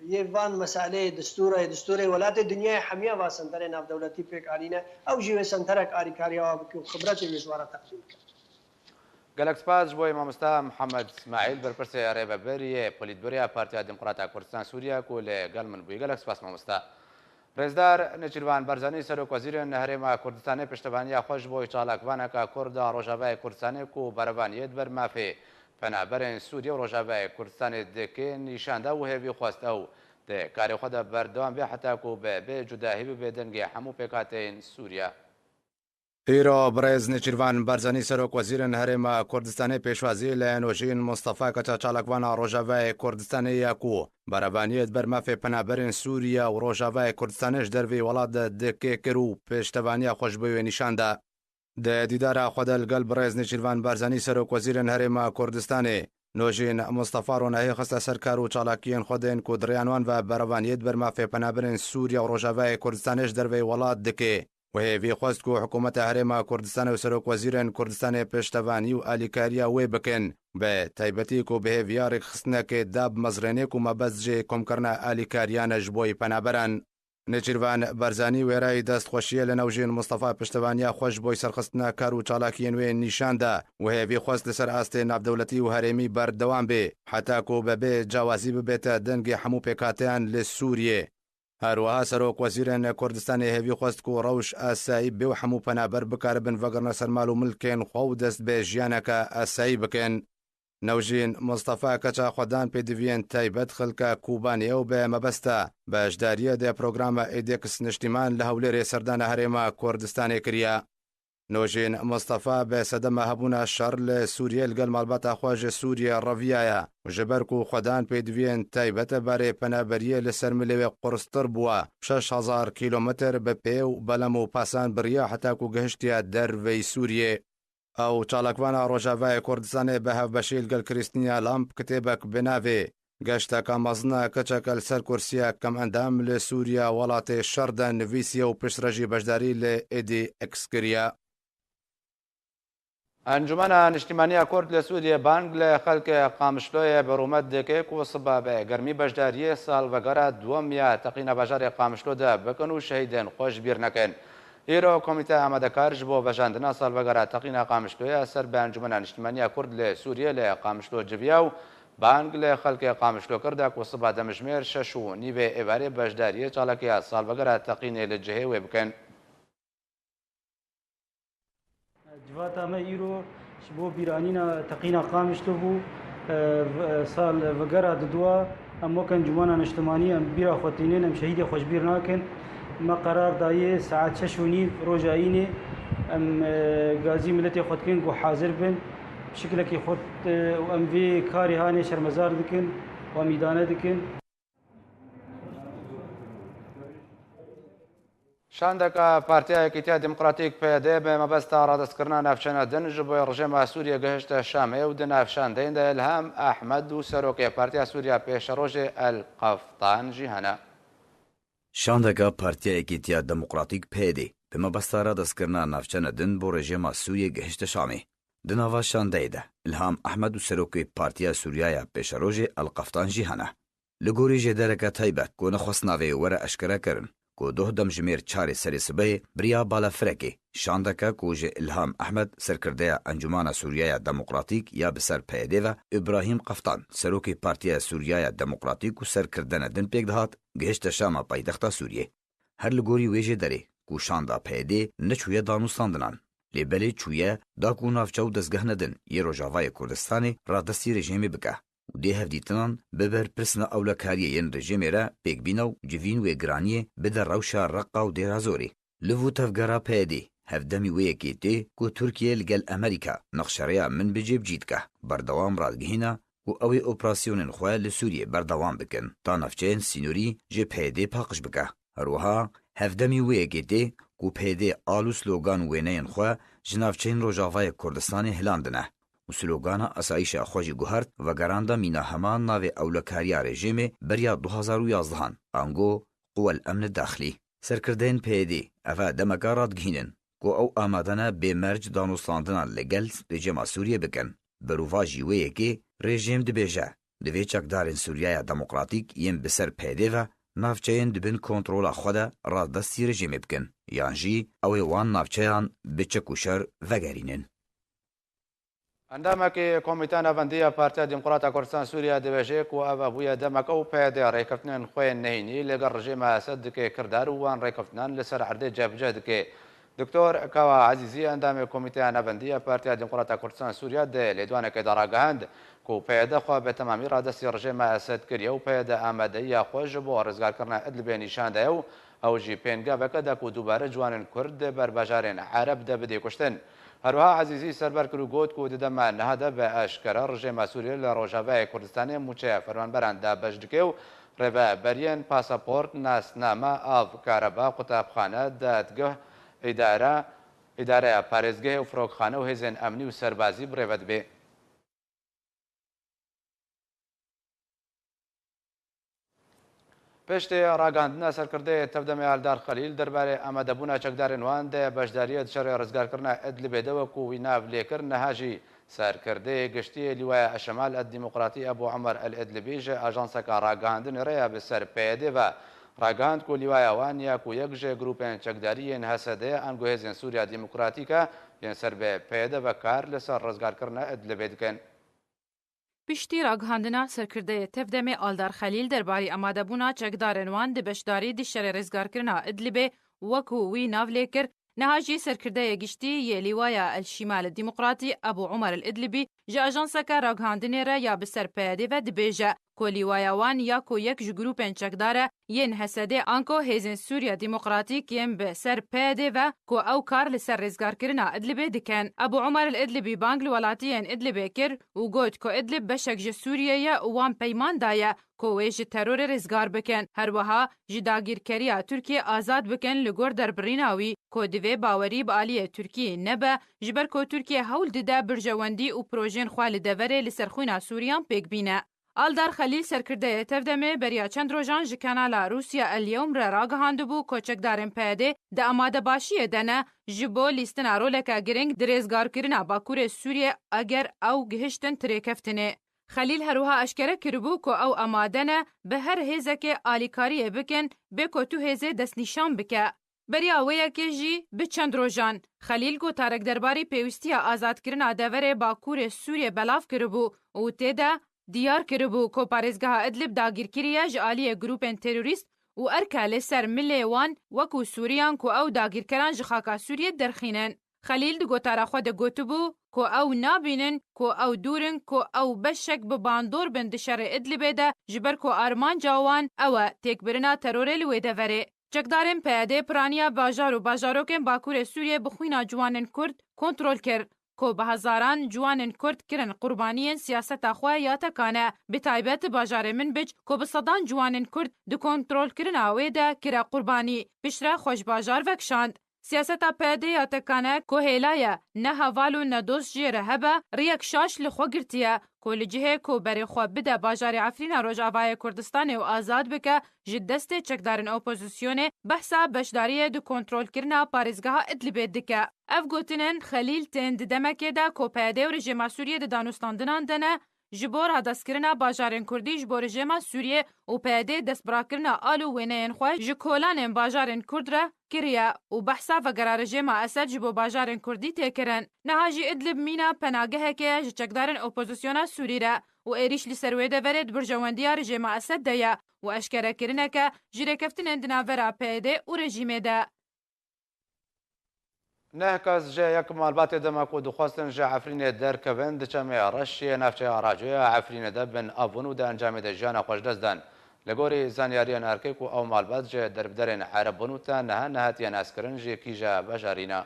yê van meseleyê distûra, yê distûrê welatê dinyayê hemiya va senterê navdewletî pêk anîne, ew jî wê senterek arîkariya wan bike û xibretê wê ji wan re teqdîm bike. Gelek spas ji bo wê mamosta Mihemed Îsmaîl, berpirsê rêvebirî yê Polîtbûroya Partiya Demokrata Kurdistan Sûriye ku li gel min bûyî. Gelek spas mamosta. Rêzdar Nêçîrvan Barzanî, Serokwezîrên Herêma Kurdistanê piştevaniya xwe ji bo çalakvaneke Kurd a Rojavayê Kurdistanê ku berevan yê di ber mafê penaberên Sûriye û Rojavayê Kurdistanê dike nîşan da û hêvî xwest ew di karê xwe de berdewam bê heta ku bi bê cudahî bibe dengê hemû pêkhateyên Sûriye. Îro birêz Nêçîrvan Barzanî Serokwezîrên Herêma Kurdistanê pêşwazî li Nojîn Mustafa Keça çalakvana Rojavayê Kurdistanê ya ku berevaniyê di ber mafê penaberên Sûriye û Rojavayê Kurdistanê ji derveyî welat de dike kir û pêştevaniya xwe ji bo wê nîşan da. Di dîdara xwe de li gel birêz Nêçîrvan Barzanî Serokwezîrên Herêma Kurdistanê Nojîn Mustafa ronahî xiste ser kar û çalakiyên xwe tên ku di riyan wan ve berevaniyê di ber mafê penaberên Sûriye û Rojavayê Kurdistanê ji derveyî welat dike. Wê hêvî xwest ku hikûmeta Herêma Kurdistanê û Serokwezîrên Kurdistanê pêştevanî û alîkariya wê bikin, bi taybetî ku bi hêviya rêkxistinekê da bi mezrênê ku mebest jê komkirina alîkariyan e ji bo yî penaberan. Nêçîrvan Barzanî wêreyî destxweşiyê li Newjîn Mustafa piştevaniya xwe ji bo serxistina kar û çalakiyên wê nîşan da û hêvî xwest li ser astê navdewletî û herêmî berdewam bê, heta ku be bê cawazî bibête dengê hemû pêkhateyan li Sûriyê. Her wiha Serokwezîrên Kurdistanê hêvî xwest ku rewş asayî bê û hemû penaber bikaribin vegirine ser mal û milkên xwe û dest bi jiyaneke asayî bikin. Newjîn Mustafa keça xwedan pêdiviyên taybet xilka Kobaniyê û bi mebesta beşdariyê di programa Êdîks Niştîman li Hewlêrê serdana Herêma Kurdistanê kiriye. Nojîn Mustafa bi sedema hebûna şer li Sûriyê li gel malbata xwe ji Sûriyê reviyaye û ji ber ku xwedan pêdiviyên taybet barê penaberiyê li ser milê wê qurstir bûye, şeş hezar kîlometr bi pê û belem û pasan biriye heta ku gihiştiye derveyî Sûriyê. Ew çalakvana Rojavayê Kurdistanê bi hevbeşî li gel Krîstîna Lamb kitêbek bi navê Geşteka mezin e, keçeke li ser kursiya kemendam li Sûriya welatê şer de nivîsiye û piştre jî beşdarî li Êdî X kiriye. Encûmena Niştîmaniya Kurd li Sûriyê bang li xelkê Qamişloyê bi rûmet dike ku siba bi germî beşdariyê salvegera duwem ya teqîna bajarê Qamişlo de bikin û şehîdên xwe ji bîr nekin. Îro komîteya amadekar ji bo vejandina salvegera teqîna Qamişloyê ser bi Encûmena Niştîmaniya Kurd li Sûriyê li Qamişlo civiya û bang li xelkê Qamişlo kir de ku siba demjimêr şeş û nîvê êvarê beşdariyê çalakiya salvegera teqînê li cihê wê bikin. Civata me îro ji bo bîranîna teqîna Qamişlo bû, e, v-, e, sal vegera diduwa. Em wek Encûmena Niştimanî em bîra xwe tînin, em şehîdê xwe ji bîr nakin. Me qerar daye saet şeş û nîv roja înê em, e, gazî miletê xwe dikin ku hazir bin. Şikilekî xwe, e, û em vê karê hanê şermezar dikin û em îdane dikin. Şandeka Partiya Yekîtiya Demokratîk P Y D bi mebesta radestkirina navçeyên din ji bo rejîma Sûriyê gihişte Şamê û di nav şandeyên de Îlham Ehmed û serokê Partiya Sûriya Pêşerojê El Qeftan jî hene. Şandeka Partiya Yekîtiya Demokratîk P Y D bi mebesta radestkirina navçeyên din bo rejîma Sûriyê gihişte Şamê. Di nava şandeyê de Îlham Ehmed û serokê Partiya Sûriya ya Pêşerojê El Qeftan jî hene. Li gorî jêdereke taybet ku nexwest navê were eşkerekirin, ku doh demjimêr çarê serê sibehê bi riya balafirekê şandeke ku ji Îlham Ehmed, serkirdeya Encûmana Sûriyeya Demokratîk ya bi ser P Y D ve, Îbrahîm Qeftan, serokê Partiya Sûriyeya Demokratîk û serkirdene din pêk dihat, gihişte Şama paytexta Sûriyê. Her li gorî wê jêderê ku şanda P Y D neçûye danûstandinan, lê belê çûye da ku navçe û dezgehne din yê Rojavayê Kurdistanê radestî rejîmê bike û dê hevdîtinan bi berpirsina ewlekariyê yên rejîmê re pêk bîne û civîn wê giraniyê bide rewşa Reqa û Dêra Zorê. Li vû tevgera P Y D hevdemî wê yekê tê ku Tirkiye li gel Amerîka nexşereya min bi cêbicî dike, berdewam radigihîne ku ew ê operasyonên xwe li Sûriyê berdewam bikin, ta navçeyên sînorî ji P Y D paqij bike. Her wiha hevdemî wê yekê tê ku P Y D al û slogan û wêneyên xwe ji navçeyên Rojavayê Kurdistanê hilandine û slogana asayîşa xwe jî guhert, vegeranda mîna heman navê ewlekariya rejîmê beriya du hazar û yazdehan, ango Quwel Emni Daxilî. Serkirdeyên P Y D eve demeke radigihînin ku ew amade ne bê merc danûstandinan li gel rejîma Sûriyê bikin. Berovajî wê yekê rejîm dibêje, divê çekdarên Sûriyeya Demokratîk yên bi ser P Y D ve navçeyên di bin kontrola xwe de radestî rejîmê bikin, yan jî ew ê wan navçeyan bi çek û şer vegerînin. Endamekî Komîteya Navendî ya Partiya Demokrata Kurdistan Sûriye dibêje ku ev bûye demeke û P Y D rêkeftinên xwe yên nehînî li gel rejîma Esed dike kirdar û wan rêkeftinan li ser erdê cebiceh dike. Doktor Kawa Ezîzî, endamê Komîteya Navendî ya Partiya Demokrata Kurdistan Sûriya, di lêdwanekê de ragihand ku P Y D xwe bi temamî radestî rejêma Esed kiriye û P Y D amadeyiya xwe ji bo rizgarkirina Idlibê nîşan daye û ew jî pêngaveke da ku dubare ciwanên Kurd di berbajarên Ereb de bidê kuştin. Herwiha Ezîzî serber kir û got ku di dema niha de bi eşkere rejêma Sûriyê li Rojavayê Kurdistanê mûçeya fermanberan dabeş dike û rêveberiyên pasaport, nasname, av, kareba, qutabxane, dadgeh, îdare, îdareya parêzgehê û firokxane û hêzên emnî û serbazî bi rê ve dibe. Piştî ragihandina serkirdeyê Tevdemê Aldar Xelîl derbarê amadebûna çekdarên wan de beşdariyê di şerê rizgarkirina Idlibê de wekû wî nav lê kir, niha jî serkirdeyê giştî yê Lîwaya Eşemal Ed Demokratî Ebû Omer El Idlibî ji ajanseka ragihandinê re ya bi ser P Y D ve ragihand ku lîwaya wan ya ku yek ji grûpên çekdarî yên H S D ango Hêzên Sûriya Demokratîk e, yên ser bi P Y D ve kar li ser rizgarkirina Idlibê dikin. Piştî ragihandina serkirdeyê Tevdemê Aldar Xelîl derbarî amadebûna çekdarên wan di beşdarî di şerê rizgarkirina Idlibê wekû wî nav lê kir, niha jî serkirdeyê giştî yê Lîwaya El Şîmal Demokratî Ebû Omer El Idlibî ji ajanseke ragihandinê re ya bi ser P Y D ve dibêje ku lîwaya wan ya ku yek ji grûpên çekdar e yên H S D anko Hêzên Sûriya Demokratîk yên bi ser P Y D ve ku ew kar li ser rêzgarkirina Idlibê dikin. Ebû Omer El Idlibî bang li welatiyên Idlibê kir û got ku Idlib beşek ji Sûriyê ye û wan peyman daye ku wê ji terorê rêzgar bikin. Her wiha ji dagîrkeriya Tirkiyê azad bikin li gor derbirîna wî ku divê bawerî bi aliyê Tirkiyê nebe, ji ber ku Tirkiye hewl dide birjewendî û projên xwe li deverê li ser xwîna Sûriyan pêk bîne. Aldar Xelîl, serkirdeyê Tevdemê, beriya çend rojan ji kanala Rûsya El Yewm re ragihandibû ku çekdarên P Y D di amadebaşiyê de ne ji bo lîstina roleke giring di rêzgarkirina Bakurê Sûriyê eger ew gihiştin tirêkeftinê. Xelîl her wiha eşkere kiribû ku ew amade ne bi her hêzekê alîkariyê bikin, bê ku tu hêzê destnîşan bike. Beriya wê yekê jî bi çend rojan, Xelîl gotarek derbarî pêwîstiya azadkirina deverê Bakurê Sûriyê belav kiribû û tê de diyar kiribû ku parêzgeha Idlib dagîrkirî ye ji aliyê grûpên terorîst û erke li ser milê wan wekû Sûriyan ku ew dagîrkeran ji xaka Sûriyê derxînin. Xelîl di gotara xwe de gotibû ku ew nabînin ku ew dûr in ku ew beşek bi bandor bin di şerê Idlibê de, ji ber ku armanca wan ew e têkbirina terorê li wê deverê. Çekdarên P Y D piraniya bajar û bajarokên Bakurê Sûriyê bi xwîna ciwanên Kurd kontrol kir, ku bi hezaran ciwanên Kurd kirin qurbaniyên siyaseta xwe ya tekane, bi taybet bajarê Minbic, ku bi sedan ciwanên Kurd di kontrolkirina wê de kire qurbanî, piştre xwe ji bajar vekişand. Siyaseta P Y D ya tekane ku hêla ye, ne heval û ne dost jê re hebe, riyek şaş li xwe girtiye ku li cihê ku berê xwe bide bajarê Efrîna Rojavayê Kurdistanê û azad bike, ji destê çekdarên opozisyonê behsa beşdariyê di kontrolkirina parêzgeha Idlibê dike. Ev gotinên Xelîl tên di demekê de ku P Y D û rejêma Sûriyê di danûstandinan de ne, ji bo radestkirina bajarên Kurdî ji bo rejêma Sûriyê û P Y D destbirakirina al û wêneyên xwe ji kolanên bajarên Kurd re kiriye û behsa vegera rejêma Esed ji bo bajarên Kurdî tê kirin. Niha jî Idlib mîna penagehekê ye ji çekdarên opozisyona Sûrî re û êrîş li ser wê deverê di birjewendiya rejêma Esed de ye û eşkerekirineke ji rêkeftinên di navbera P Y D û rejîmê de. Neh kes ji yek malbatê dema ku dixwestin ji Efrînê derkevin, di Çemê Reş yê navçeya Racoya Efrînê de bin av bûn û di encamê de jiyana xwe ji dest dan. Li gorî zanyariyên erkê ku ew malbat ji derbiderên Ereb bûn û ta niha nehatiye naskirin jî kîja bejarî ne.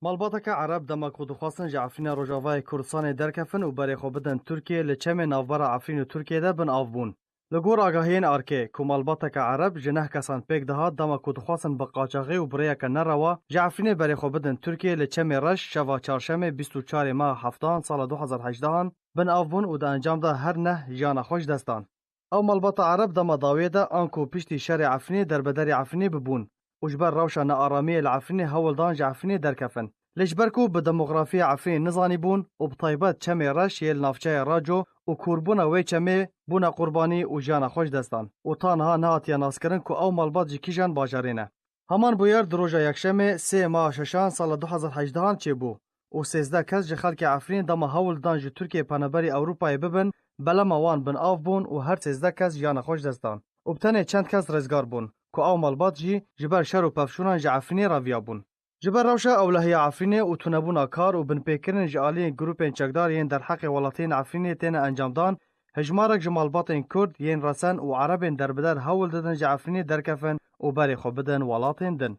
Malbateke Ereb dema ku dixwestin ji Efrîna Rojavayê Kurdistanê derkevin û berê xwe bidin Tirkiyê, li Çemê navbera Efrîn û Tirkiyê de bin av bûn. Li gor agahiyên erkê, ku malbateke Ereb ji neh kesan pêk dihat dema ku dixwestin bi qaçaxî û bi rêyeke nerewa ji Efrînê berê xwe bidin Tirkiyê, li Çemê Reş şeva çarşemê bîst û çarê meha heftan sala du hezar hejdehan bin av bûn û di encam de her neh jiyana xwe ji dest dan. Ew malbata Ereb dema dawiyê de anku piştî şerê Efrînê derbederî Efrînê bibûn û ji ber rewşa nearamiyê li Efrînê hewl dan ji Efrînê derkevin. Lê ji ber ku bi demografiya Efrînê nizanîbûn û bi taybet Çemê Reş yê li navçeya Raco û kûrbûna wê çemê bûne qurbanî û jiyana xwe ji dest dan û ta niha nehatiye naskirin ku ew malbat ji kîjan bajarê ne. Heman bûyer di roja Yekşemê sê meha şeşan sala du hezar hejdehan çêbû û sêzdeh kes ji xelkê Efrînê dema hewl didan ji Tirkiyê penaberî Ewropayê bibin, belema wan bin av bûn û her sêzdeh kes jiyana xwe ji dest dan û bi tenê çend kes rizgar bûn. ku ew malbat jî ji ber şer û pevçûnan ji Efrînê reviyabûn. Ji ber rewşa ewlehiya Efrînê û tunebûna kar û binpêkirin ji aliyên grûpên çekdar yên derheqê welatiyên Efrînê têne encamdan, hejmarek ji malbatên Kurd yên resen û Erebên derbider hewl didin ji Efrînê derkevin û berê xwe bidin welatên din.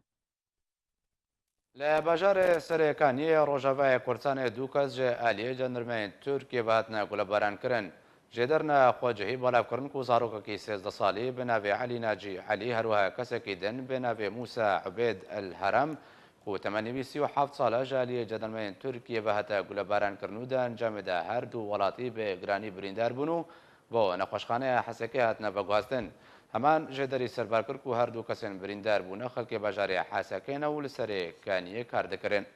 Li bajarê Serê Kaniyê Rojavayê Kurdistanê du kes ji aliyê jandarmeyên Tirkiyê ve hatine gulebarankirin. Jêderine xwecihî belavkirin ku zarokekî sêzdeh salî bi navê Elî Nacî Elî, her wiha kesekî din bi navê Mûsa Ubêd El Herem, ku temenî wî sî û heft sal e, ji aliyê jandarmeyên Tirkiyê ve hate gulebarankirin û di encamê de her du welatî bi giranî birîndar bûn û bo nexweşxaneya Hesekê hatine veguhastin. Heman jêderî serbar kir ku her du kesên birîndar bûne xelkê bajarê Hesekê ne û li Serê Kaniyê kar dikirin.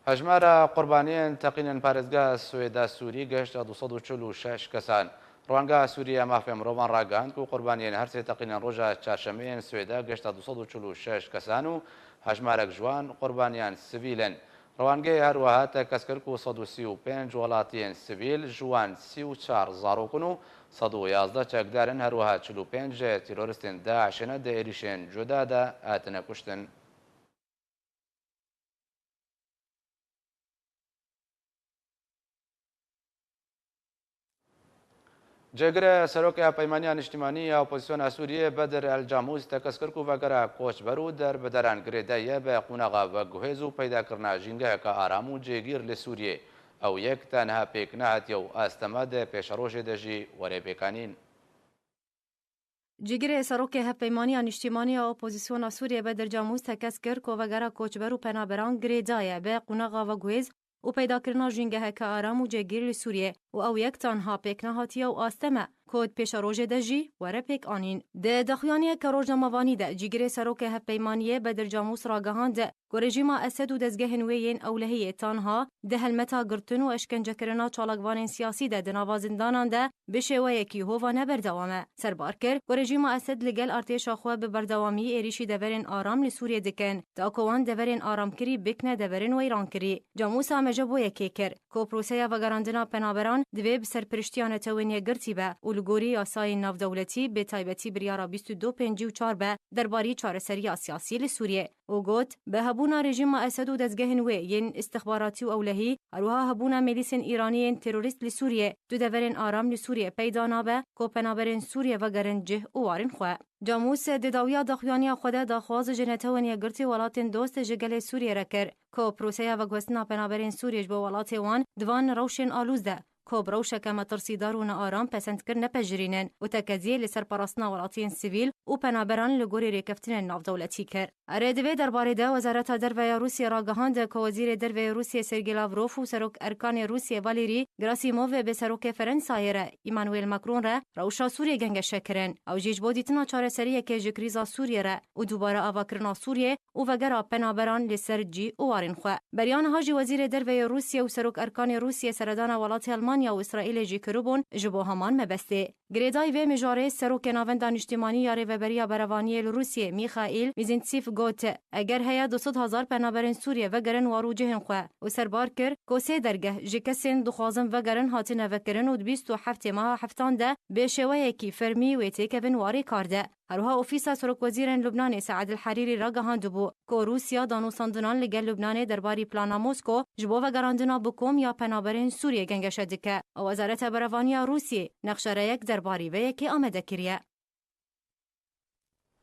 Hejmara qurbaniyên teqînên parêzgeha Swêda Sûrî gehişta du sed û çil û şeş kesan. Rongeha Sûrî ya Mafê Mirovan ragihand ku qurbaniyên her sê teqînên roja çarşemê yên Swêda gehişta du sed û çil û şeş kesan û hejmarek ji wan qurbaniyan sivîl in. Rewangehê her wiha tekez kir ku sed û sî û pênc welatiyên sivîl, ji wan sî û çar zarok in û sed û yazdeh çekdar in, her wiha çil û pênc ji teroristên DAIŞê ne di êrîşên cuda de hatine kuştin. Cêgirê Serokê Hevpeymaniya Niştimanî ya Opozisyona Sûriyê Bedir El Camûs tekez kir ku vegera koçber û derbederan girêdayî ye bi qonaxa veguhêz û peydakirina jîngeheke aram û cêgîr li Sûriyê. Ew yek tenha pêk nehatiye û asteme di pêşerojê de jî were pêkanîn. Cîgirê Serokê Hevpeymaniya Niştimanî ya Opozisyona Sûriyê Bedir Camûs tekez kir ku vegera koçber û penaberan girêdaye bi qonaxa veguhêz û peydakirina jîngeheke aram û cêgîr li Sûriyê û ew yek tanha pêk nehatiye û asteme ku di pêşerojê de jî were pêk anîn. Di daxuyaniyeke rojnamevanî de cîgirê Serokê Hevpeymaniyê Bedir Camûs ragihand ku rejîma Esed û dezgehên wê yên ewlehiyê tanha di helmeta girtin û eşkencekirina çalakvanên siyasî de di nava zindanan de bi şêweyekî hovane berdewam e. Serbar kir ku rejîma Esed li gel artêşa xwe bi berdewamî êrîşî deverên aram li Sûriyê dikin, ta ku wan deverên aramkirî bikne deverên weyrankirî. Camûsa me ji bo yekê kir ku proseya vegerandina penaberan divê bi serpiriştiya Netewên Yekgirtî be û li gorî yasayên navdewletî, bi taybetî biryara bîst û du pêncî û çar be derbarî çareseriya siyasî li Sûriyê. Û got, bi hebûna rejîma Esed û dezgehên wê yên îstixbaratî û ewlehî, her wiha hebûna milîsên Îranî yên terorîst li Sûriyê, du deverên aram li Sûriyê peyda nabe ku penaberên Sûriyê vegerin cih û warên xwe. Camûs di dawiya daxuyaniya xwe de daxwaz ji Netewên Yekgirtî û welatên dost ji gelê Sûriyê re kir ku proseya veguhestina penaberên Sûriyê ji bo welatê wan di van rewşên alûz de, ku bi rewşeke metirsîdar û nearam pesend kir, nepejirînin û tekeziyê li ser parastina welatiyên sivîl û penaberan li gorî rêkeftinên navdewletî kir. Erê, di vê derbarê de Wezareta Derve ya Rûsiyê ragihand ku Wezîrê Derve yê Rûsiyê Sergey Lavrov û Serok Erkanê Rûsiyê Valîrî Gerasimov bi Serokê Ferensayê re Emmanuel Macron re rewşa Sûriyê gengeşe kirin. Ew jî ji bo dîtina çareseriyekê ji krîza Sûriyê re û dubare avakirina Sûriyê û vegera penaberan li ser cî û warên xwe. Beriya niha jî Wezîrê Derve yê Rûsiyê û Serok Erkanê Rûsiyê seredana welatê Elmanya û Îsraîlê jî kiribûn ji bo heman mebestê. Girêdayî vê mijarê Serokê Navenda Niştimanî ya Rêveberiya Berevaniyê li Rûsiyê Mîxaîl Mîzîntsîf got, eger heye du sed hezar penaberên Sûriyê vegerin war û cihên xwe û serbar kir ku sê dergeh ji kesên dixwazin vegerin hatine vekirin û di bîst û heftê meha heftan de bi şêweyekî fermî wê têkevin warê kar de. Her wiha Ofîsa Serokwezîrên Lubnanê Sead El Herîrî ragihandibû ku Rûsya danûstandinan li gel Lubnanê derbarî plana Mosko ji bo vegerandina bi kom ya penaberên Sûriyê gengeşe dike. Wezareta Berevaniya Rûsiyê nexşereyek derbarî vê yekê amade kiriye.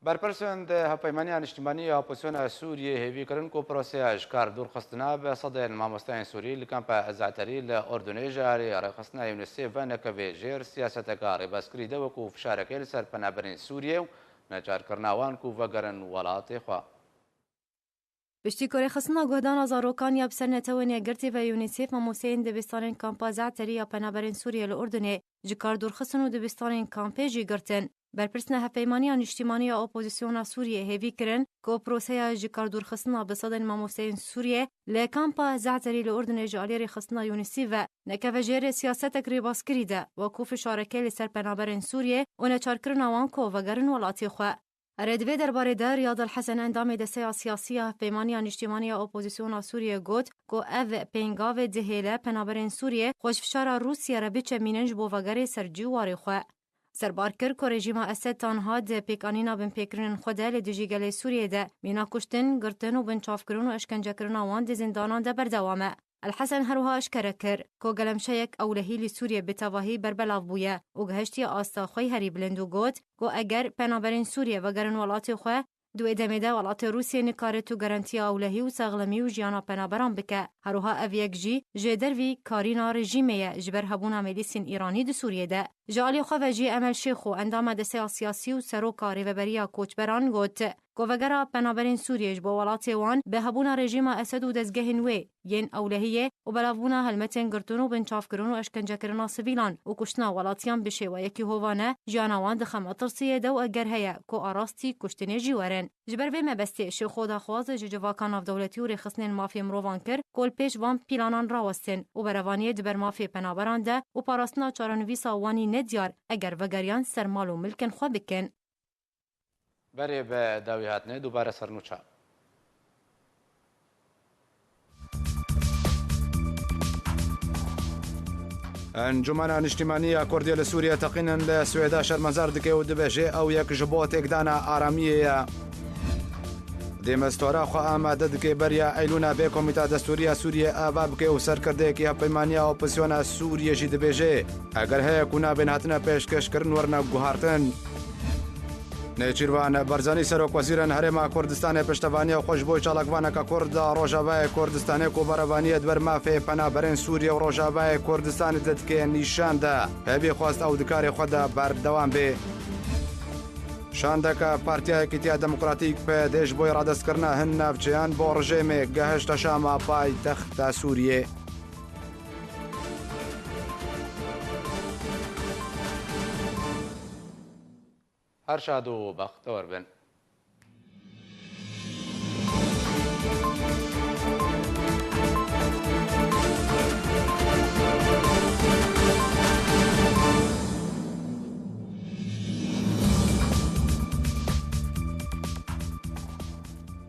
Berpirsên di Hevpeymaniya Niştimanî ya Opozisyona Sûriyê hêvî kirin ku proseya ji kar dûrxistina bi sedên mamosteyên Sûrî li kampa Ze'terî li Urdunê ji alî rêxistina UNICEF ve nekeve jêr siyaseteke rêbazkirî de wekû fişarekê li ser penaberên Sûriyê û neçarkirina wan ku vegerin welatê xwe. Piştî ku rêxistina guhdana zarokan ya bi ser Netewên Yekgirtî ve UNICEF mamosteyên dibistanên kampa Ze'terî ya penaberên Sûriyê li Urdunê ji kar dûrxistin û dibistanên kampê jî girtin, berpirsna Hevpeymaniya Niştimanî ya Opozisyona Sûriyê hêvî kirin ku proseya ji kar dûrxistina bi sedên mamosteyên Sûriyê li kampa Ze'terî li Urdunê ji alî rêxistina UNICEF ve nekeve jêr siyasetek rêbazkirî de, wekû fişarekê li ser penaberên Sûriyê û neçarkirina wan ku vegerin welatê xwe. Erê, di vê derbarê de Riyad El Hesen, endamê Desteya Siyasî ya Hevpeymaniya Niştimanî ya Opozisyona Sûriyê, got ku ev pêngavê dihêle penaberên Sûriyê xwe ji fişara Rûsya re biçemînin ji bo vegerê ser cî û warê xwe. Serbar kir ku rejîma Esed tanha di pêkanîna binpêkirinên xwe de li dijî gelê Sûriyê de mîna kuştin, girtin û binçavkirin û eşkencekirina wan di zindanan de berdewam e. El Hesen her wiha eşkere kir ku gelemşeyek ewlehî li Sûriyê bi tevahî berbelav bûye û gihiştiye asta xwe yî herî bilind û got ku eger penaberên Sûriyê vegerin welatê xwe, di wê demê de welatê Rûsiyê nikare tu garantiya ewlehî û saxlemî û jiyana penaberan bike. Her wiha ev yek jî ji dervî karîna rejîmê ye, ji ber hebûna milîsên Îranî di Sûriyê de. Ji alî xwe ve jî Emel Şêxo, endama Desteya Siyasî û Seroka Rêveberiya Koçberan, got ku vegera penaberên Sûriyê ji bo welatê wan bi hebûna rejîma Esed û dezgehên wê yên ewlehiyê û belavbûna helmetên girtin û binçavkirin û eşkencekirina sivîlan û kuştina welatiyan bi şêweyekî hovane jiyana wan dixe metirsiyê de û eger heye ku a rastî kuştinê jî werin. Ji ber vê mebestê Şêxo daxwaz ji civaka navdewletî û rêxistinên mafê mirovan kir ku li pêş van pîlanan rawestin û berevaniyê di ber mafê penaberan de û parastina çarenivîsa wan yî nediyar eger vegeriyan ser mal û milkên xwe bikin. Berê bi dawî hatine dubare ser nûça. Encûmena Niştimanî ya Kurdî li Sûriyê teqînin li Swêda şermezar dike û dibêje ew yek ji bo têkdana aramiyê ye. Demîstura xwe amade dike beriya Eylûna bê Komîta Destûrî ya Sûriyê ava bike û serkirdeyekî Hevpeymaniya Opozisyona Sûriyê jî dibêje, eger heye ku nabên hatine pêşkêşkirin werine guhartin. Nêçîrvan Barzanî, Serokwezîrên Herêma Kurdistanê, piştevaniya xwe ji bo çalakvaneke Kurd a Rojavayê Kurdistanê ku berevaniyê di ber mafê penaberên Sûriyê û Rojavayê Kurdistanê de dike nîşan da. Hevî xwest ew di karê xwe de berdewam bê. Şandeke Partiya Yekîtiya Demokratîk, P Y D, ji bo radestkirina hin navçeyan bo rejêmê gehişte Şam a paytexta Sûriyê. Her şad û bextewar bin.